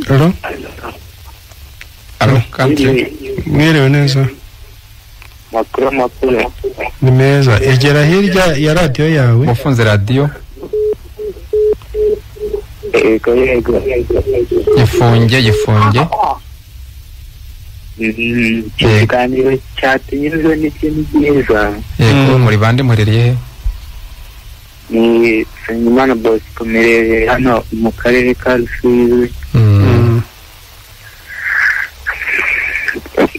Allo? Allo, Kantri. Mwiriwe neza. Makuru. Ni meza. Egera hirya ya radiyo yawe. Wafunze radiyo? Yego. Yifunge. Ikiganiro cyatunyuze n'ikintu cyiza. Yego, muri bande muherereye he? Ni Nsengimana Bosco, mperereye hano mu karere ka Rusizi.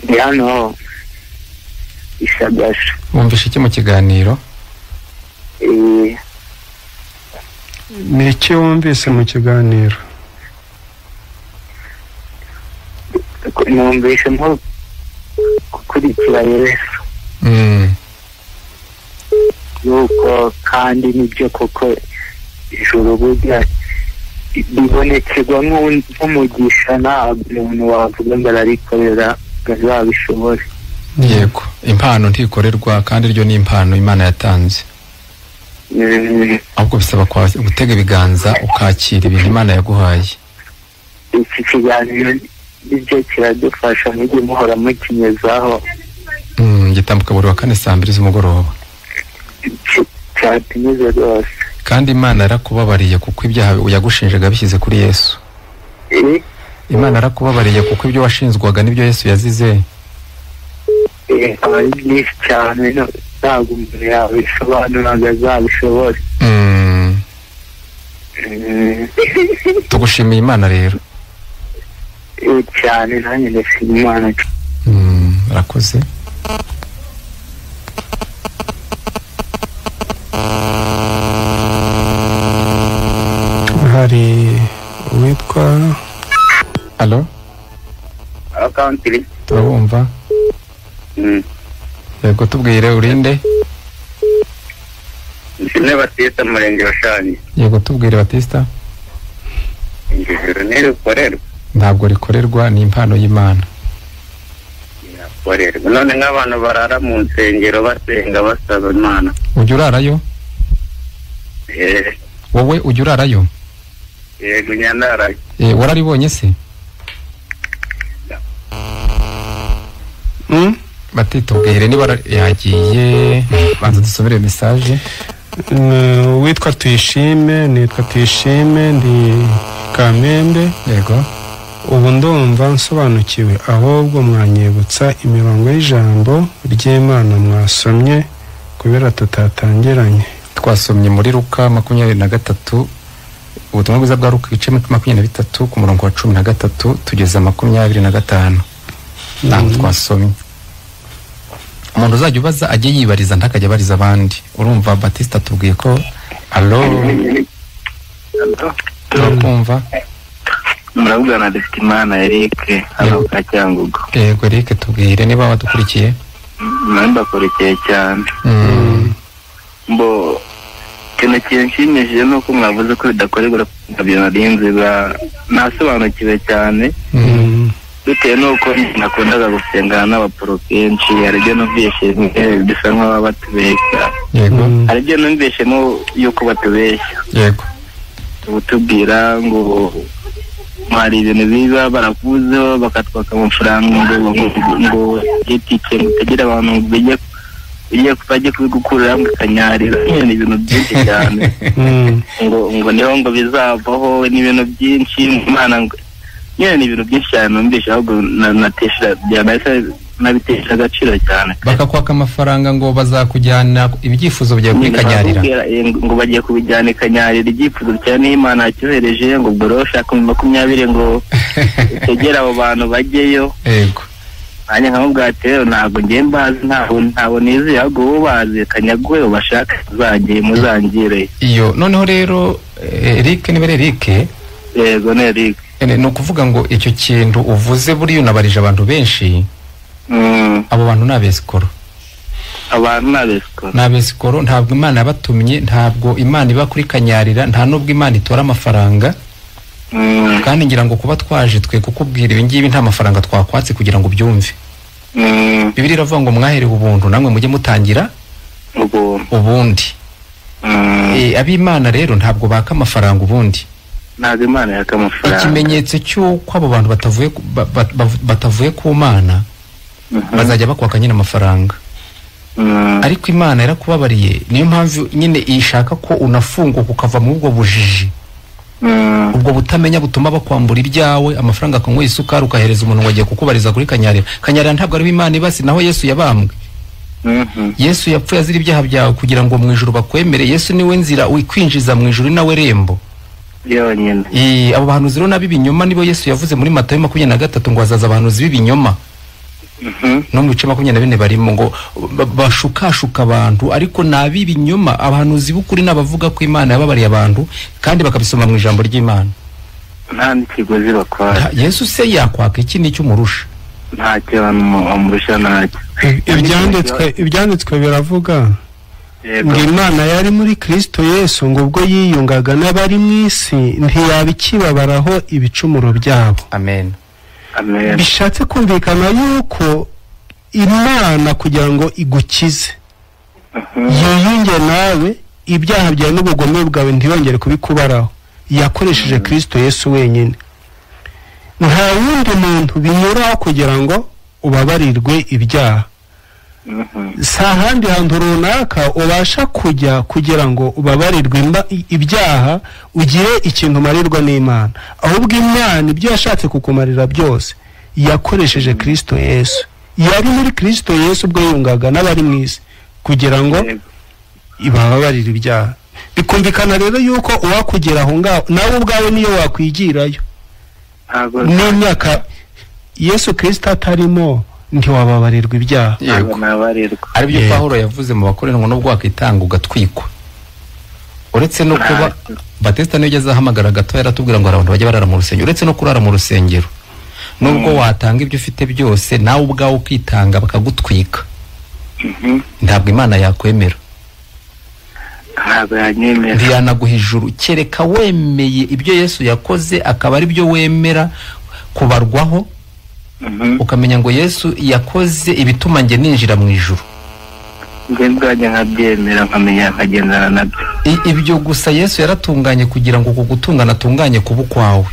Ni hano Ishagasha. Wumvishe iki mu kiganiro? Ni iki wumvise mu kiganiro? Numvise nko gukurikira Yesu. Yuko kandi nibyo koko ijuru burya ribonekerwa nk'umugisha, ntabwo umuntu wavuga ngo ararikorera ngo azabishobore. Yego, impano ntikorerwa kandi ryo ni impano Imana yatanze. Ahubwo bisaba gutega ibiganza ukakira ibintu Imana yaguhaye. Iki kiganiro nibyo kiradufasha, mujye muhora mukinyezaho. Gitambuka buri wa kane saa 2 z'umugoroba. Cyatunyuze rwose. Kandi Imana yarakubabariye kuko ibyaha yagushinjaga bishyize kuri Yesu. Imana yarakubabariye kuko ibyo washinzwaga nibyo Yesu yazize. Ari byinshi cyane, ntabwo umuntu yabisobanura ngo azabishobore. Tugushimiye Imana rero cyane, nanjye ndashima Imana. Arakoze. Alo. Akantiri. Turabumva. Yego tubwire urinde. Nshimwe Batista murenge wa Shangi. Yego tubwire Batista. Ijuru ntirikorerwa. Ntabwo rikorerwa, ni impano y'Imana. Irakorerwa. None nk'abantu barara mu nsengero basenga basaba Imana. Ujya urarayo? Wowe ujya urarayo? Yego nyanarayo. Wararibonye se? Batitubwire niba yagiye, banza dusomere message. Witwa Tuyishime, nitwa Tuyishime ndi Kamembe. Yego. Ubu ndumva nsobanukiwe, ahubwo mwanyibutsa imirongo y'ijambo ry'Imana mwasomye kubera tutatangiranye. Twasomye muri Luka 23, ubutumwa bwiza bwa Luka ibice 23 ku murongo wa 13 tugeza 25. Ntabwo twasomye. Umuntu uzajya ubaza ajye yibariza ntakajya abariza abandi. Urumva Batista tubwiye ko allo turakumva. Muravugana Duftimana Eric hano ka Cyangugu. Yego Eric tubwire niba wadukurikiye. Ndakurikiye cyane. Mbo ikintu kinshimishije ni uko mwavuze ko bidakorerwa nkabyo narinzi nasobanukiwe cyane. Bitewe n'uko nakundaga gusengana n'abaporo kenshi, hari ibyo numvise bisa nk'aho batubeshya. Yego. Hari ibyo numvishemo yuko batubeshya. Yego. Tubwira ngo hari ibintu biba barakuzeho bakatwaka amafaranga ngo itike mutagira abantu bajye kubigukurira ngo Kanyarira, ni ibintu byinshi cyane. Ngo niho ngo bizavaho, ni ibintu byinshi Imana ngo nyine ni ibintu byinshi cyane numvise, ahubwo natesha nabitesha agaciro cyane. Bakakwaka amafaranga ngo bazakujyana ibyifuzo byawe kuri Kanyarira, ngo bagiye kubijyana Kanyarira, ibyifuzo cyawe n'Imana yakohereje, ngo ubwo rero ushaka 20 ngo utegere abo bantu bajyeyo. Yego. Nanjye nkamubwira ati rero ntabwo ngiye mbazi, ntabwo nizeye, ahubwo wowe ubazi Kanyaguhe ubashake muzangire muzangire. Iyo noneho rero Eric, niba ari Eric. Yego ni Eric. Ni ukuvuga ngo icyo kintu uvuze buriya unabarije abantu benshi. Abo bantu ni abesikoro. Abantu ni abesikoro. Ni abesikoro, ntabwo Imana yabatumye, ntabwo Imana iba kuri Kanyarira, nta nubwo Imana itora amafaranga. Kandi ngira ngo kuba twaje twe kukubwira ibi ngibi nta mafaranga twakwatse kugira ngo ubyumve. Bibiliya iravuga ngo mwaherewe ubuntu namwe mujye mutangira ubundi. Ab'Imana rero ntabwo baka amafaranga ubundi. Ntabwo Imana yaka amafaranga. Ikimenyetso cy'uko abo bantu batavuye ku Mana, bazajya bakwaka nyine amafaranga. Ariko Imana yarakubabariye, niyo mpamvu nyine ishaka ko unafunguka ukava mu ubwo bujiji. Ubwo butamenya butuma bakwambura ibyawe, amafaranga akanywa isukari ukahereza umuntu ngo agiye kukubariza kuri Kanyarira. Kanyarira ntabwo ari Imana ibasi, naho Yesu yabambwe. Yesu yapfuye azira ibyaha byawe kugira ngo mu ijuru bakwemere. Yesu niwe nzira ukwinjiza mu ijuru, nawe rembo. Yonyine. Abo bahanuzi rero n'ab'ibinyoma nibo Yesu yavuze muri Matayo 23 ngo hazaza abahanuzi b'ibinyoma. No mu bice 24 barimo ngo bashukashuka abantu, ariko n'ab'ibinyoma. Abahanuzi b'ukuri n'abavuga ko Imana yababariye abantu kandi bakabisoma mu ijambo ry'Imana. Nta n'ikiguzi bakwaka. Yesu se yakwaka iki n'icyo umurusha? Ntacyo amurusha, ntacyo. Ibyanditswe biravuga ngo Imana yari muri Kristo Yesu, ngo ubwo yiyungaga n'abari mu isi ntiyaba ikibabaraho ibicumuro byabo. Amen. Amen. Bishatse kumvikana yuko Imana kugira ngo igukize yiyunge nawe, ibyaha byawe n'ubugome bwawe ntiyongere kubikubaraho, yakoresheje Kristo Yesu wenyine. Nta wundi muntu binyuraho kugira ngo ubabarirwe ibyaha. Si ahandi hantu runaka ubasha kujya kugira ngo ubabarirwe ibyaha, ugire ikintu umarirwa n'Imana. Ahubwo Imana ibyo yashatse kukumarira byose yakoresheje Kristo Yesu. Yari muri Kristo Yesu ubwo yungaga n'abari mu isi kugira ngo ibababarire ibyaha. Bikumvikana rero yuko uwakugera aho ngaho nawe ubwawe niyo wakwigirayo. N'imyaka Yesu Kristo atarimo ntiwababarirwa ibyaha. Yego. Aribyo Pawulo yavuze mu Bakorinto ngo nubwo wakitanga ugatwikwa. Uretse no kuba Batista niyo ugeze ahamagara gato yaratubwira ngo hari abantu bajya barara mu rusengero, uretse no kurara mu rusengero. Nubwo watanga ibyo ufite byose nawe ubwawe ukitanga bakagutwika, ntabwo Imana yakwemera. Ntabwo yanyemera, ntiyanaguha ijuru kereka wemeye ibyo Yesu yakoze, akaba ari byo wemera kubarwaho, ukamenya ngo Yesu yakoze ibituma njye ninjira mu ijuru. Njye bwajya nkabyemera, nkamenya, nkagendana nabyo. Ibyo gusa Yesu yaratunganye kugira ngo uku gutungana atunganye kuba ukwawe,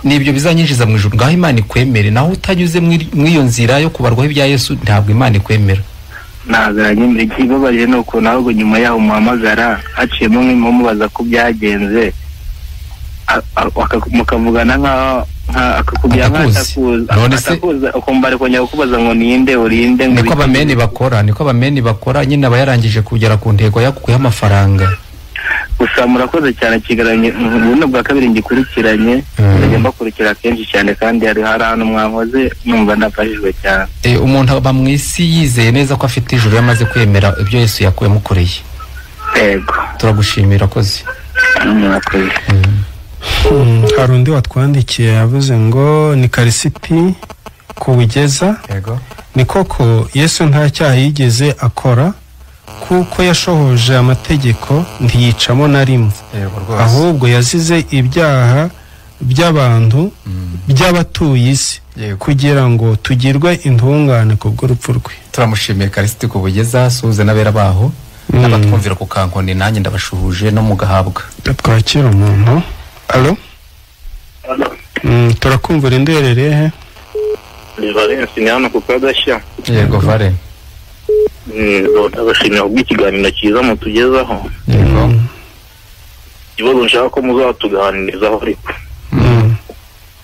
nibyo bizanyinjiza mu ijuru. Ngaho Imana ikwemere, naho utanyuze mu iyo nzira yo kubarwaho ibya Yesu ntabwo Imana ikwemera. Ntabwo yanyemera. Ikibabaje ni ukuntu ahubwo nyuma yaho umuhamagara haciyemo nk'imubaza ko byagenze, mukavugana nkaho akakubwira nk'atakuzi, ukumva ari kongera kukubaza ngo ninde urinde. Niko abameni bakora, niko abameni bakora nyine, aba yarangije kugera ku ntego yakukuyeho amafaranga. Gusa murakoze cyane, kigaranye ubundi bwa kabiri ngikurikiranye, ndajya mbakurikira kenshi cyane, kandi hari ahantu mwankoze numva ndafashijwe cyane. Umuntu aba mu isi yizeye neza ko afite ijuru yamaze kwemera ibyo Yesu yamukoreye. Yego, turagushimira, akoze. Murakoze. Hari undi watwandikiye yavuze ngo ni Karisiti kubugeza. Ni koko Yesu nta cyaha yigeze akora, kuko yashohoje amategeko ntiyicamo na rimwe, ahubwo yazize ibyaha by'abantu by'abatuye isi, kugira ngo tugirwe intungane kubw'urupfu rwe. Turamushimiye Karisiti kubugeza, suhuze n'abera baho n'abatwumvira ku Kankoni, nanjye ndabashuhuje no mugahabwa. Twakira umuntu. Alo, turakumva, urinderereye he? Ni Valence, ni hano ku Kagashya. Yego Vale. Ndabashimira kubw'ikiganiro cyiza mutugezaho. Yego. Ikibazo nshaka ko muzatuganirizaho ariko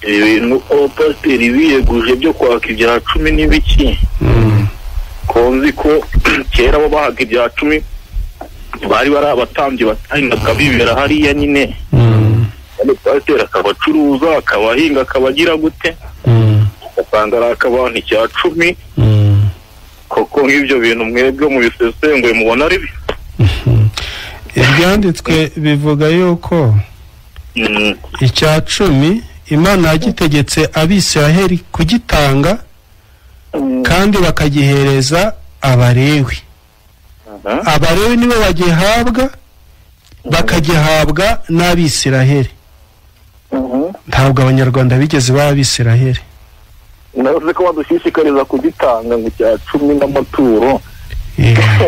ibi bintu abapasiteri biyeguje byo kwaka ibya cumi n'ibiki, ko nzi ko kera bo bahaga ibya cumi bari bari abatambyi batahingaga bibera hariya nyine, pasiteri akaba acuruza, akaba ahinga, akaba agira gute, ugasanga ari akabantu icya cumi. Koko nk'ibyo bintu mwebwe mu bisesenguye mubona ari byo? Ibyanditswe bivuga yuko icya cumi Imana yagitegetse Abisiraheli kugitanga, kandi bakagihereza Abalewi. Abalewi nibo bagihabwa, bakagihabwa n'Abisiraheli. Ntabwo Abanyarwanda bigeze baba Abisiraheli. Navuze ko badushishikariza kugitanga ngo icya cumi n'amaturo,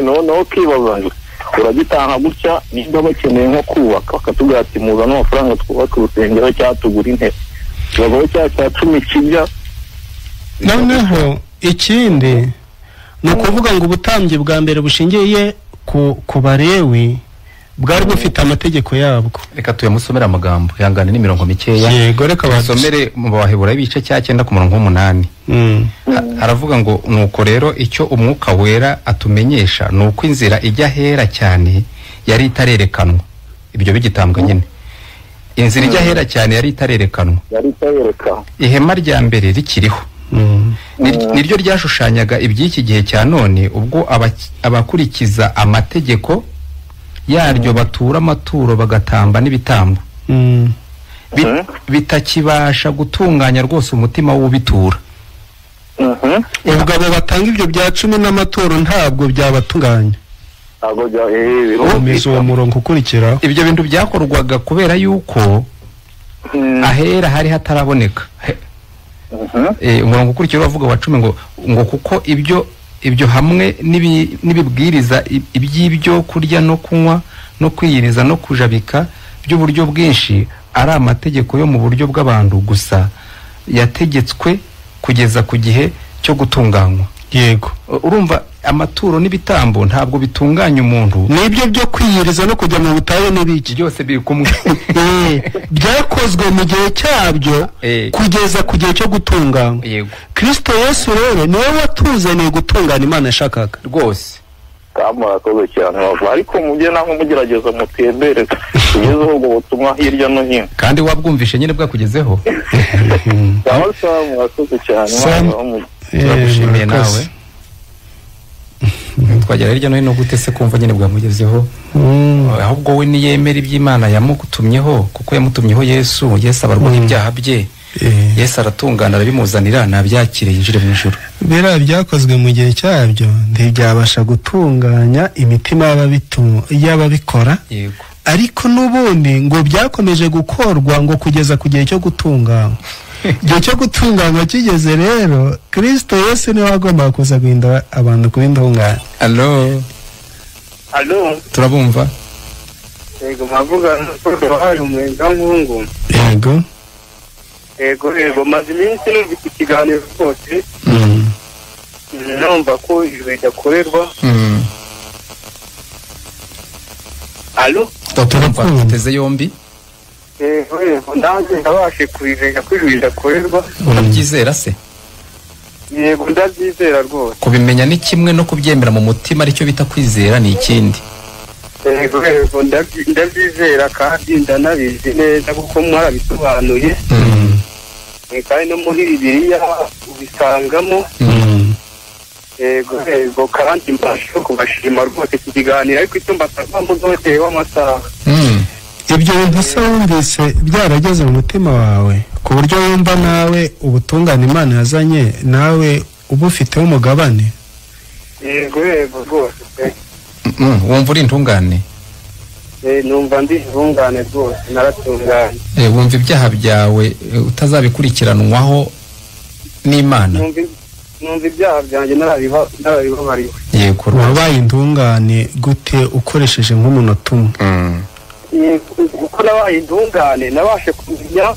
noneho ukibaza ngo uragitanga gutya, nimba bakeneye nko kubaka bakatubwira ati muzane amafaranga twubake urusengero cyangwa tugure intebe, tubaho cya cumi kijya. Noneho ikindi ni ukuvuga ngo ubutambyi bwa mbere bushingiye ku Balewi bwari bufite amategeko yabwo. Reka tuyamusomere amagambo yangana n'imirongo mikeya. Yego, reka basomere mu Baheburayo ibice cya 9 ku murongo w'umunani. Haravuga ngo nuko rero icyo Umwuka Wera atumenyesha ni uko inzira ijya hera cyane yari itarerekanwa. Ibyo bigitambwa nyine, inzira ijya hera cyane yari itarerekanwa, ihema rya mbere rikiriho, niryo ryashushanyaga iby'iki gihe cya none, ubwo abakurikiza amategeko yaryo batura amaturo bagatamba n'ibitambo, bitakibasha gutunganya rwose umutima w'ubitura. Ubwo abo batanga ibyo bya cumi n'amaturo ntabwo byabatunganya. Komeza uwo murongo ukurikira. Ibyo bintu byakorwaga kubera yuko ahera hari hataraboneka. Umurongo ukurikira uravuga wa 10 ngo kuko ibyo hamwe n'ibibwiriza iby'ibyo kurya no kunywa no kwiyiriza no kujabika by'uburyo bwinshi ari amategeko yo mu buryo bw'abantu gusa, yategetswe kugeza ku gihe cyo gutunganywa. Yego, urumva amaturo n'ibitambo ntabwo bitunganya umuntu. Nibyo byo kwiyiriza no kujya mu butayu n'ibiki byose biri kumwe, byakozwe mu gihe cyabyo kugeza ku gihe cyo gutunganywa. Kristo Yesu rero niwe watuzaniye gutungana Imana yashakaga rwose. Murakoze cyane, ariko mujye namwe mugerageza mutembere tugezeho ubwo butumwa hirya no hino. Kandi wabwumvishe nyine bwakugezeho. Murakoze cyane, turagushimiye nawe. Twagera hirya no hino gute se kumva nyine bwamugezeho? Ahubwo we niyemera iby'Imana yamutumyeho, kuko yamutumyeho Yesu. Yesu abarwaho ibyaha bye. Yesu aratungana arabimuzanira, nabyakire yinjire mu ijuru. Biriya byakozwe mu gihe cyabyo ntibyabasha gutunganya imitima y'ababikora. Yego. Ariko n'ubundi ngo byakomeje gukorwa ngo kugeza ku gihe cyo gutunganywa. Igihe cyo gutunganywa kigeze rero, Kristo Yesu niwe wagombaga kuza guhindura abantu kuba intungane. Allo. Allo. Turabumva. Yego, mavuga hari umwenga nkungu. Yego. Yego, yego, maze iminsi numva iki kiganiro rwose. Numva ko ijuru ridakorerwa. Allo. Turumva, teze yombi. Yego, yego, nanjye ndabashe kubimenya ko ijuru ridakorerwa. Urabyizera se? Yego, ndabyizera rwose. Kubimenya ni kimwe no kubyemera mu mutima, aricyo bita kwizera ni ikindi. Yego, yego, ndabyizera kandi ndanabizi neza kuko mwarabisobanuye. Kandi no muri Bibiliya ubisangamo. Yego, yego, kandi mbasha kubashima rwose iki kiganiro, ariko icyo mbasaba muzongereho amasaha. Ibyo bintu se wumvise byarageze mu mutima wawe ku buryo wumva nawe ubutungane Imana yazanye nawe uba ufiteho umugabane? Yego, yego rwose. Wumva uri intungane? Numva ndi intungane rwose, naratunganye. Wumva ibyaha byawe utazabikurikiranwaho n'Imana? Numva ibyaha byanjye narabibabariwe. Yego. Wabaye intungane gute ukoresheje nk'umunota umwe? Kuko nabaye intungane, nabashe kumenya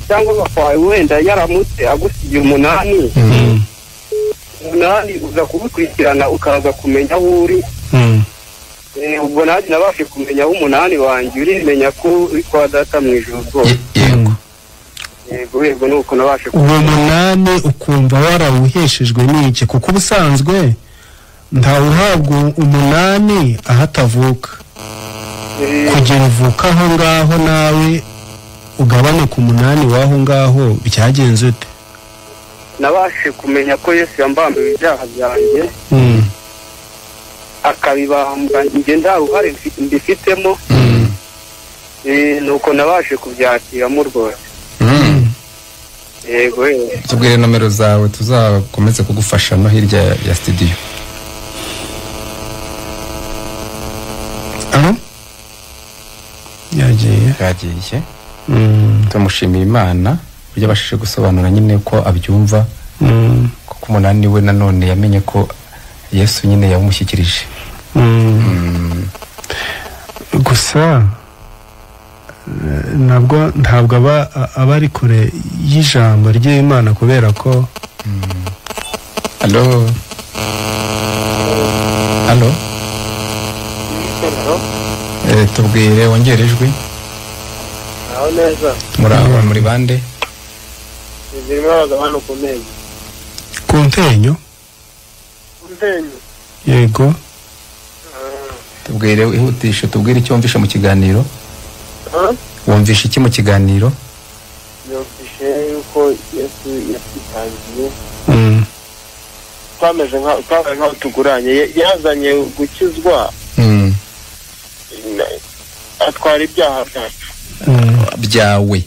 cyangwa wawe wenda yaramutse agusigiye 8. 8 uza kubikurikirana ukaza kumenya aho uri. Ubwo nanjye nabashe kumenya aho 8 wanjye uri, menya ko uri kwa data mu ijuru rwose. Yego. Yego, yego, nuko nabashe uwo 8 ukumva warawuheshejwe n'iki? Kuko ubusanzwe ntawuhabwa 8 aho atavuka. Kugira uvuka aho ngaho nawe ugabane ku 8 w'aho ngaho, byagenze ute? Nabashe kumenya ko Yesu yambambiwe ibyaha byanjye, akabibamba njye nta ruhare mbifitemo. Nuko nabashe kubyakiramo rwose. Yego. Tubwire nomero zawe tuzakomeze kugufasha no hirya ya studio. Yagiye. Yagiye. Tumushimiye Imana uburyo abashije gusobanura nyine ko abyumva. Kuko 8 we nanone yamenye ko Yesu nyine yamushyikirije. Gusa nabwo ntabwo aba ari kure y'ijambo ry'Imana kubera ko. Allo. Allo. Tubwire wongere ijwi. Aho neza. Muraho muri bande? Zirimo abagabo ku menyo. Ku ntenyo? Ku ntenyo. Yego. Tubwire ihutishe, tubwire icyo wumvishe mu kiganiro. Wumvishe iki mu kiganiro? Yumvishe yuko Yesu yatwitangiye. Twameze nkaho tuguranye, yazanye gukizwa. Atwara ibyaha byacu. Byawe.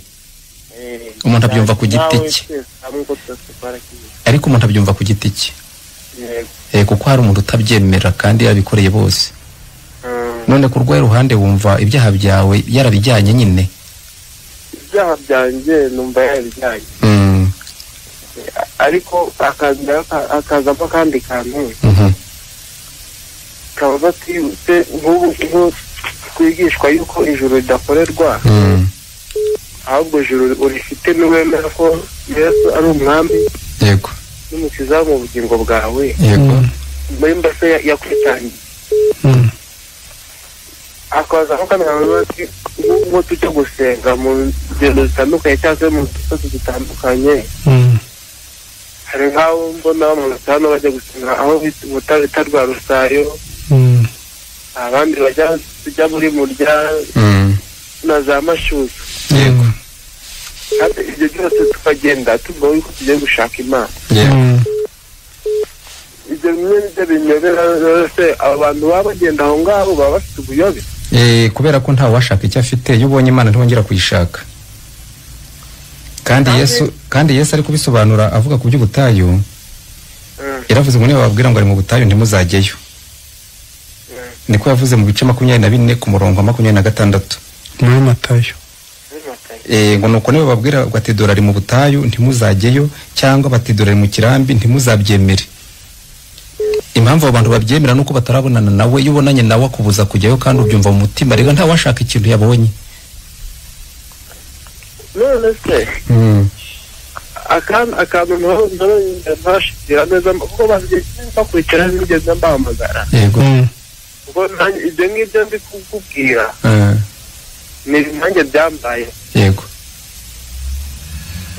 Umuntu abyumva ku giti cye. Ariko umuntu abyumva ku giti cye. Kuko hari umuntu utabyemera kandi yabikoreye bose. None ku rwaye ruhande wumva ibyaha byawe yarabijyanye nyine? Ibyaha byanjye numva yarabijyanye. Ariko akazamo akandi kantu. Kabaza ati nk'ubu twigishwa yuko ijuru ridakorerwa, ahubwo ijuru urifite n'uwemera ko Yesu ari umwami. Yego. N'umukiza mu bugingo bwawe. Yego. Muri mbese yakwitangiye. Akaza akamera ati nk'ubu tujya gusenga mu ngendo zitandukanye cyangwa se mu dusozi dutandukanye. Hari nk'aho mbona mu batanu bajya gusenga aho bita rwa Rusayo. Abandi bajya tujya muri murya na za Mashyuza. Yego. Kandi ibyo byose tukagenda tuvuga yuko tugiye gushaka Imana. Ibyo bimwe nibyo binyobera rwose, abo bantu baba bagenda aho ngaho baba bafite ubuyobe. Kubera ko ntawe washaka icyo afite, iyo ubonye Imana ntiwongera kuyishaka. Kandi Yesu ari kubisobanura avuga ku by'ubutayu, yaravuze ngo niba bababwira ngo ari mu butayu ntimuzajyeyo. Niko yavuze mu bice 24 ku murongo wa 26 muri Matayo. Ngo nuko niba bababwira ngo ati dore ari mu butayu ntimuzajyeyo, cyangwa bati dore ari mu kirambi ntimuzabyemere. Impamvu abo bantu babyemera nuko batarabonana nawe. Iyo ubonanye nawe akubuza kujyayo kandi ubyumva mu mutima. Rega nta washaka ikintu yabonye. None se akantu ntashikira neza kuko bakurikira nigeze mbahamagara. Yego. Ubwo ibyo ngibyo ndi kukubwira ni nanjye byambaye. Yego.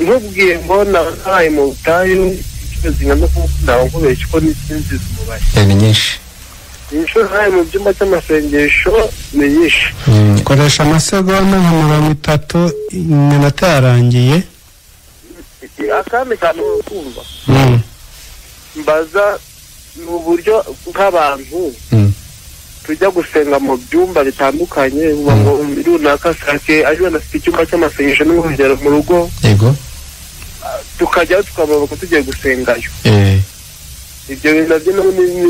Nkubwiye ngo nabaye mu butayu zingana no kubeshya ko n'insinzi umubare. Ni nyinshi. Inshuro nabaye mu byumba cy'amasengesho ni nyinshi. Koresha amasegonda nka 30, iminota yarangiye. Akandi kantu kumva mbaza ni uburyo nk'abantu tujya gusenga mu byumba bitandukanye, ngo runaka sake ari banafite icyumba cy'amasengesho n'urugero mu rugo. Yego. Tukajya tukababuka tugiye gusengayo. Ibyo bintu nabyo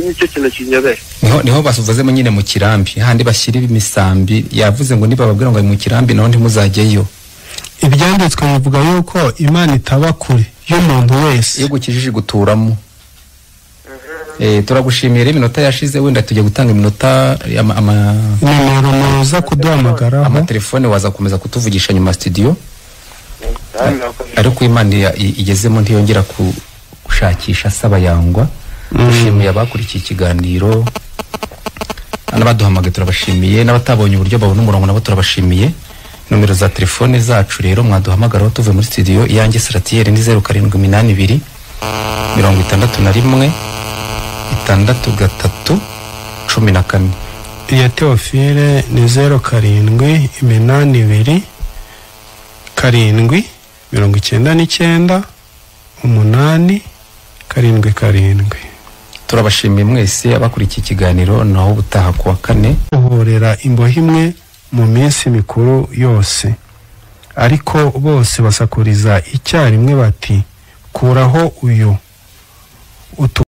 nicyo kintu kinyobera. Niho basuvuzemo nyine mu kirambi, handi bashyira imisambi. Yavuze ngo niba bababwira ngo ari mu kirambi naho ntimuzajyeyo. Ibyanditswe bivuga yuko Imana itaba kure y'umuntu wese iyo gukijije guturamo. Turagushimiye. Iminota yashize, wenda tujya gutanga iminota nimero muza kuduhamagaraho, amatelefone waza komeza kutuvugisha nyuma studio. Ariko Imana igezemo ntiyongera gushakisha asaba yangwa. Dushimiye abakurikiye ikiganiro n'abaduhamagaye, turabashimiye. N'abatabonye uburyo babona umurongo nabo turabashimiye. Nomero za telefone zacu rero mwaduhamagaraho tuvuye muri studio. Iyanjye Saratiyeri ni 0782 61 63 14. Iya Theophile ni 07 82 7 99 8 7 7. Turabashimiye mwese abakurikiye ikiganiro. Naho ubutaha kuwa kane. Uhorera imbohe imwe mu minsi mikuru yose, ariko bose basakuriza icyarimwe bati kuraho uyu.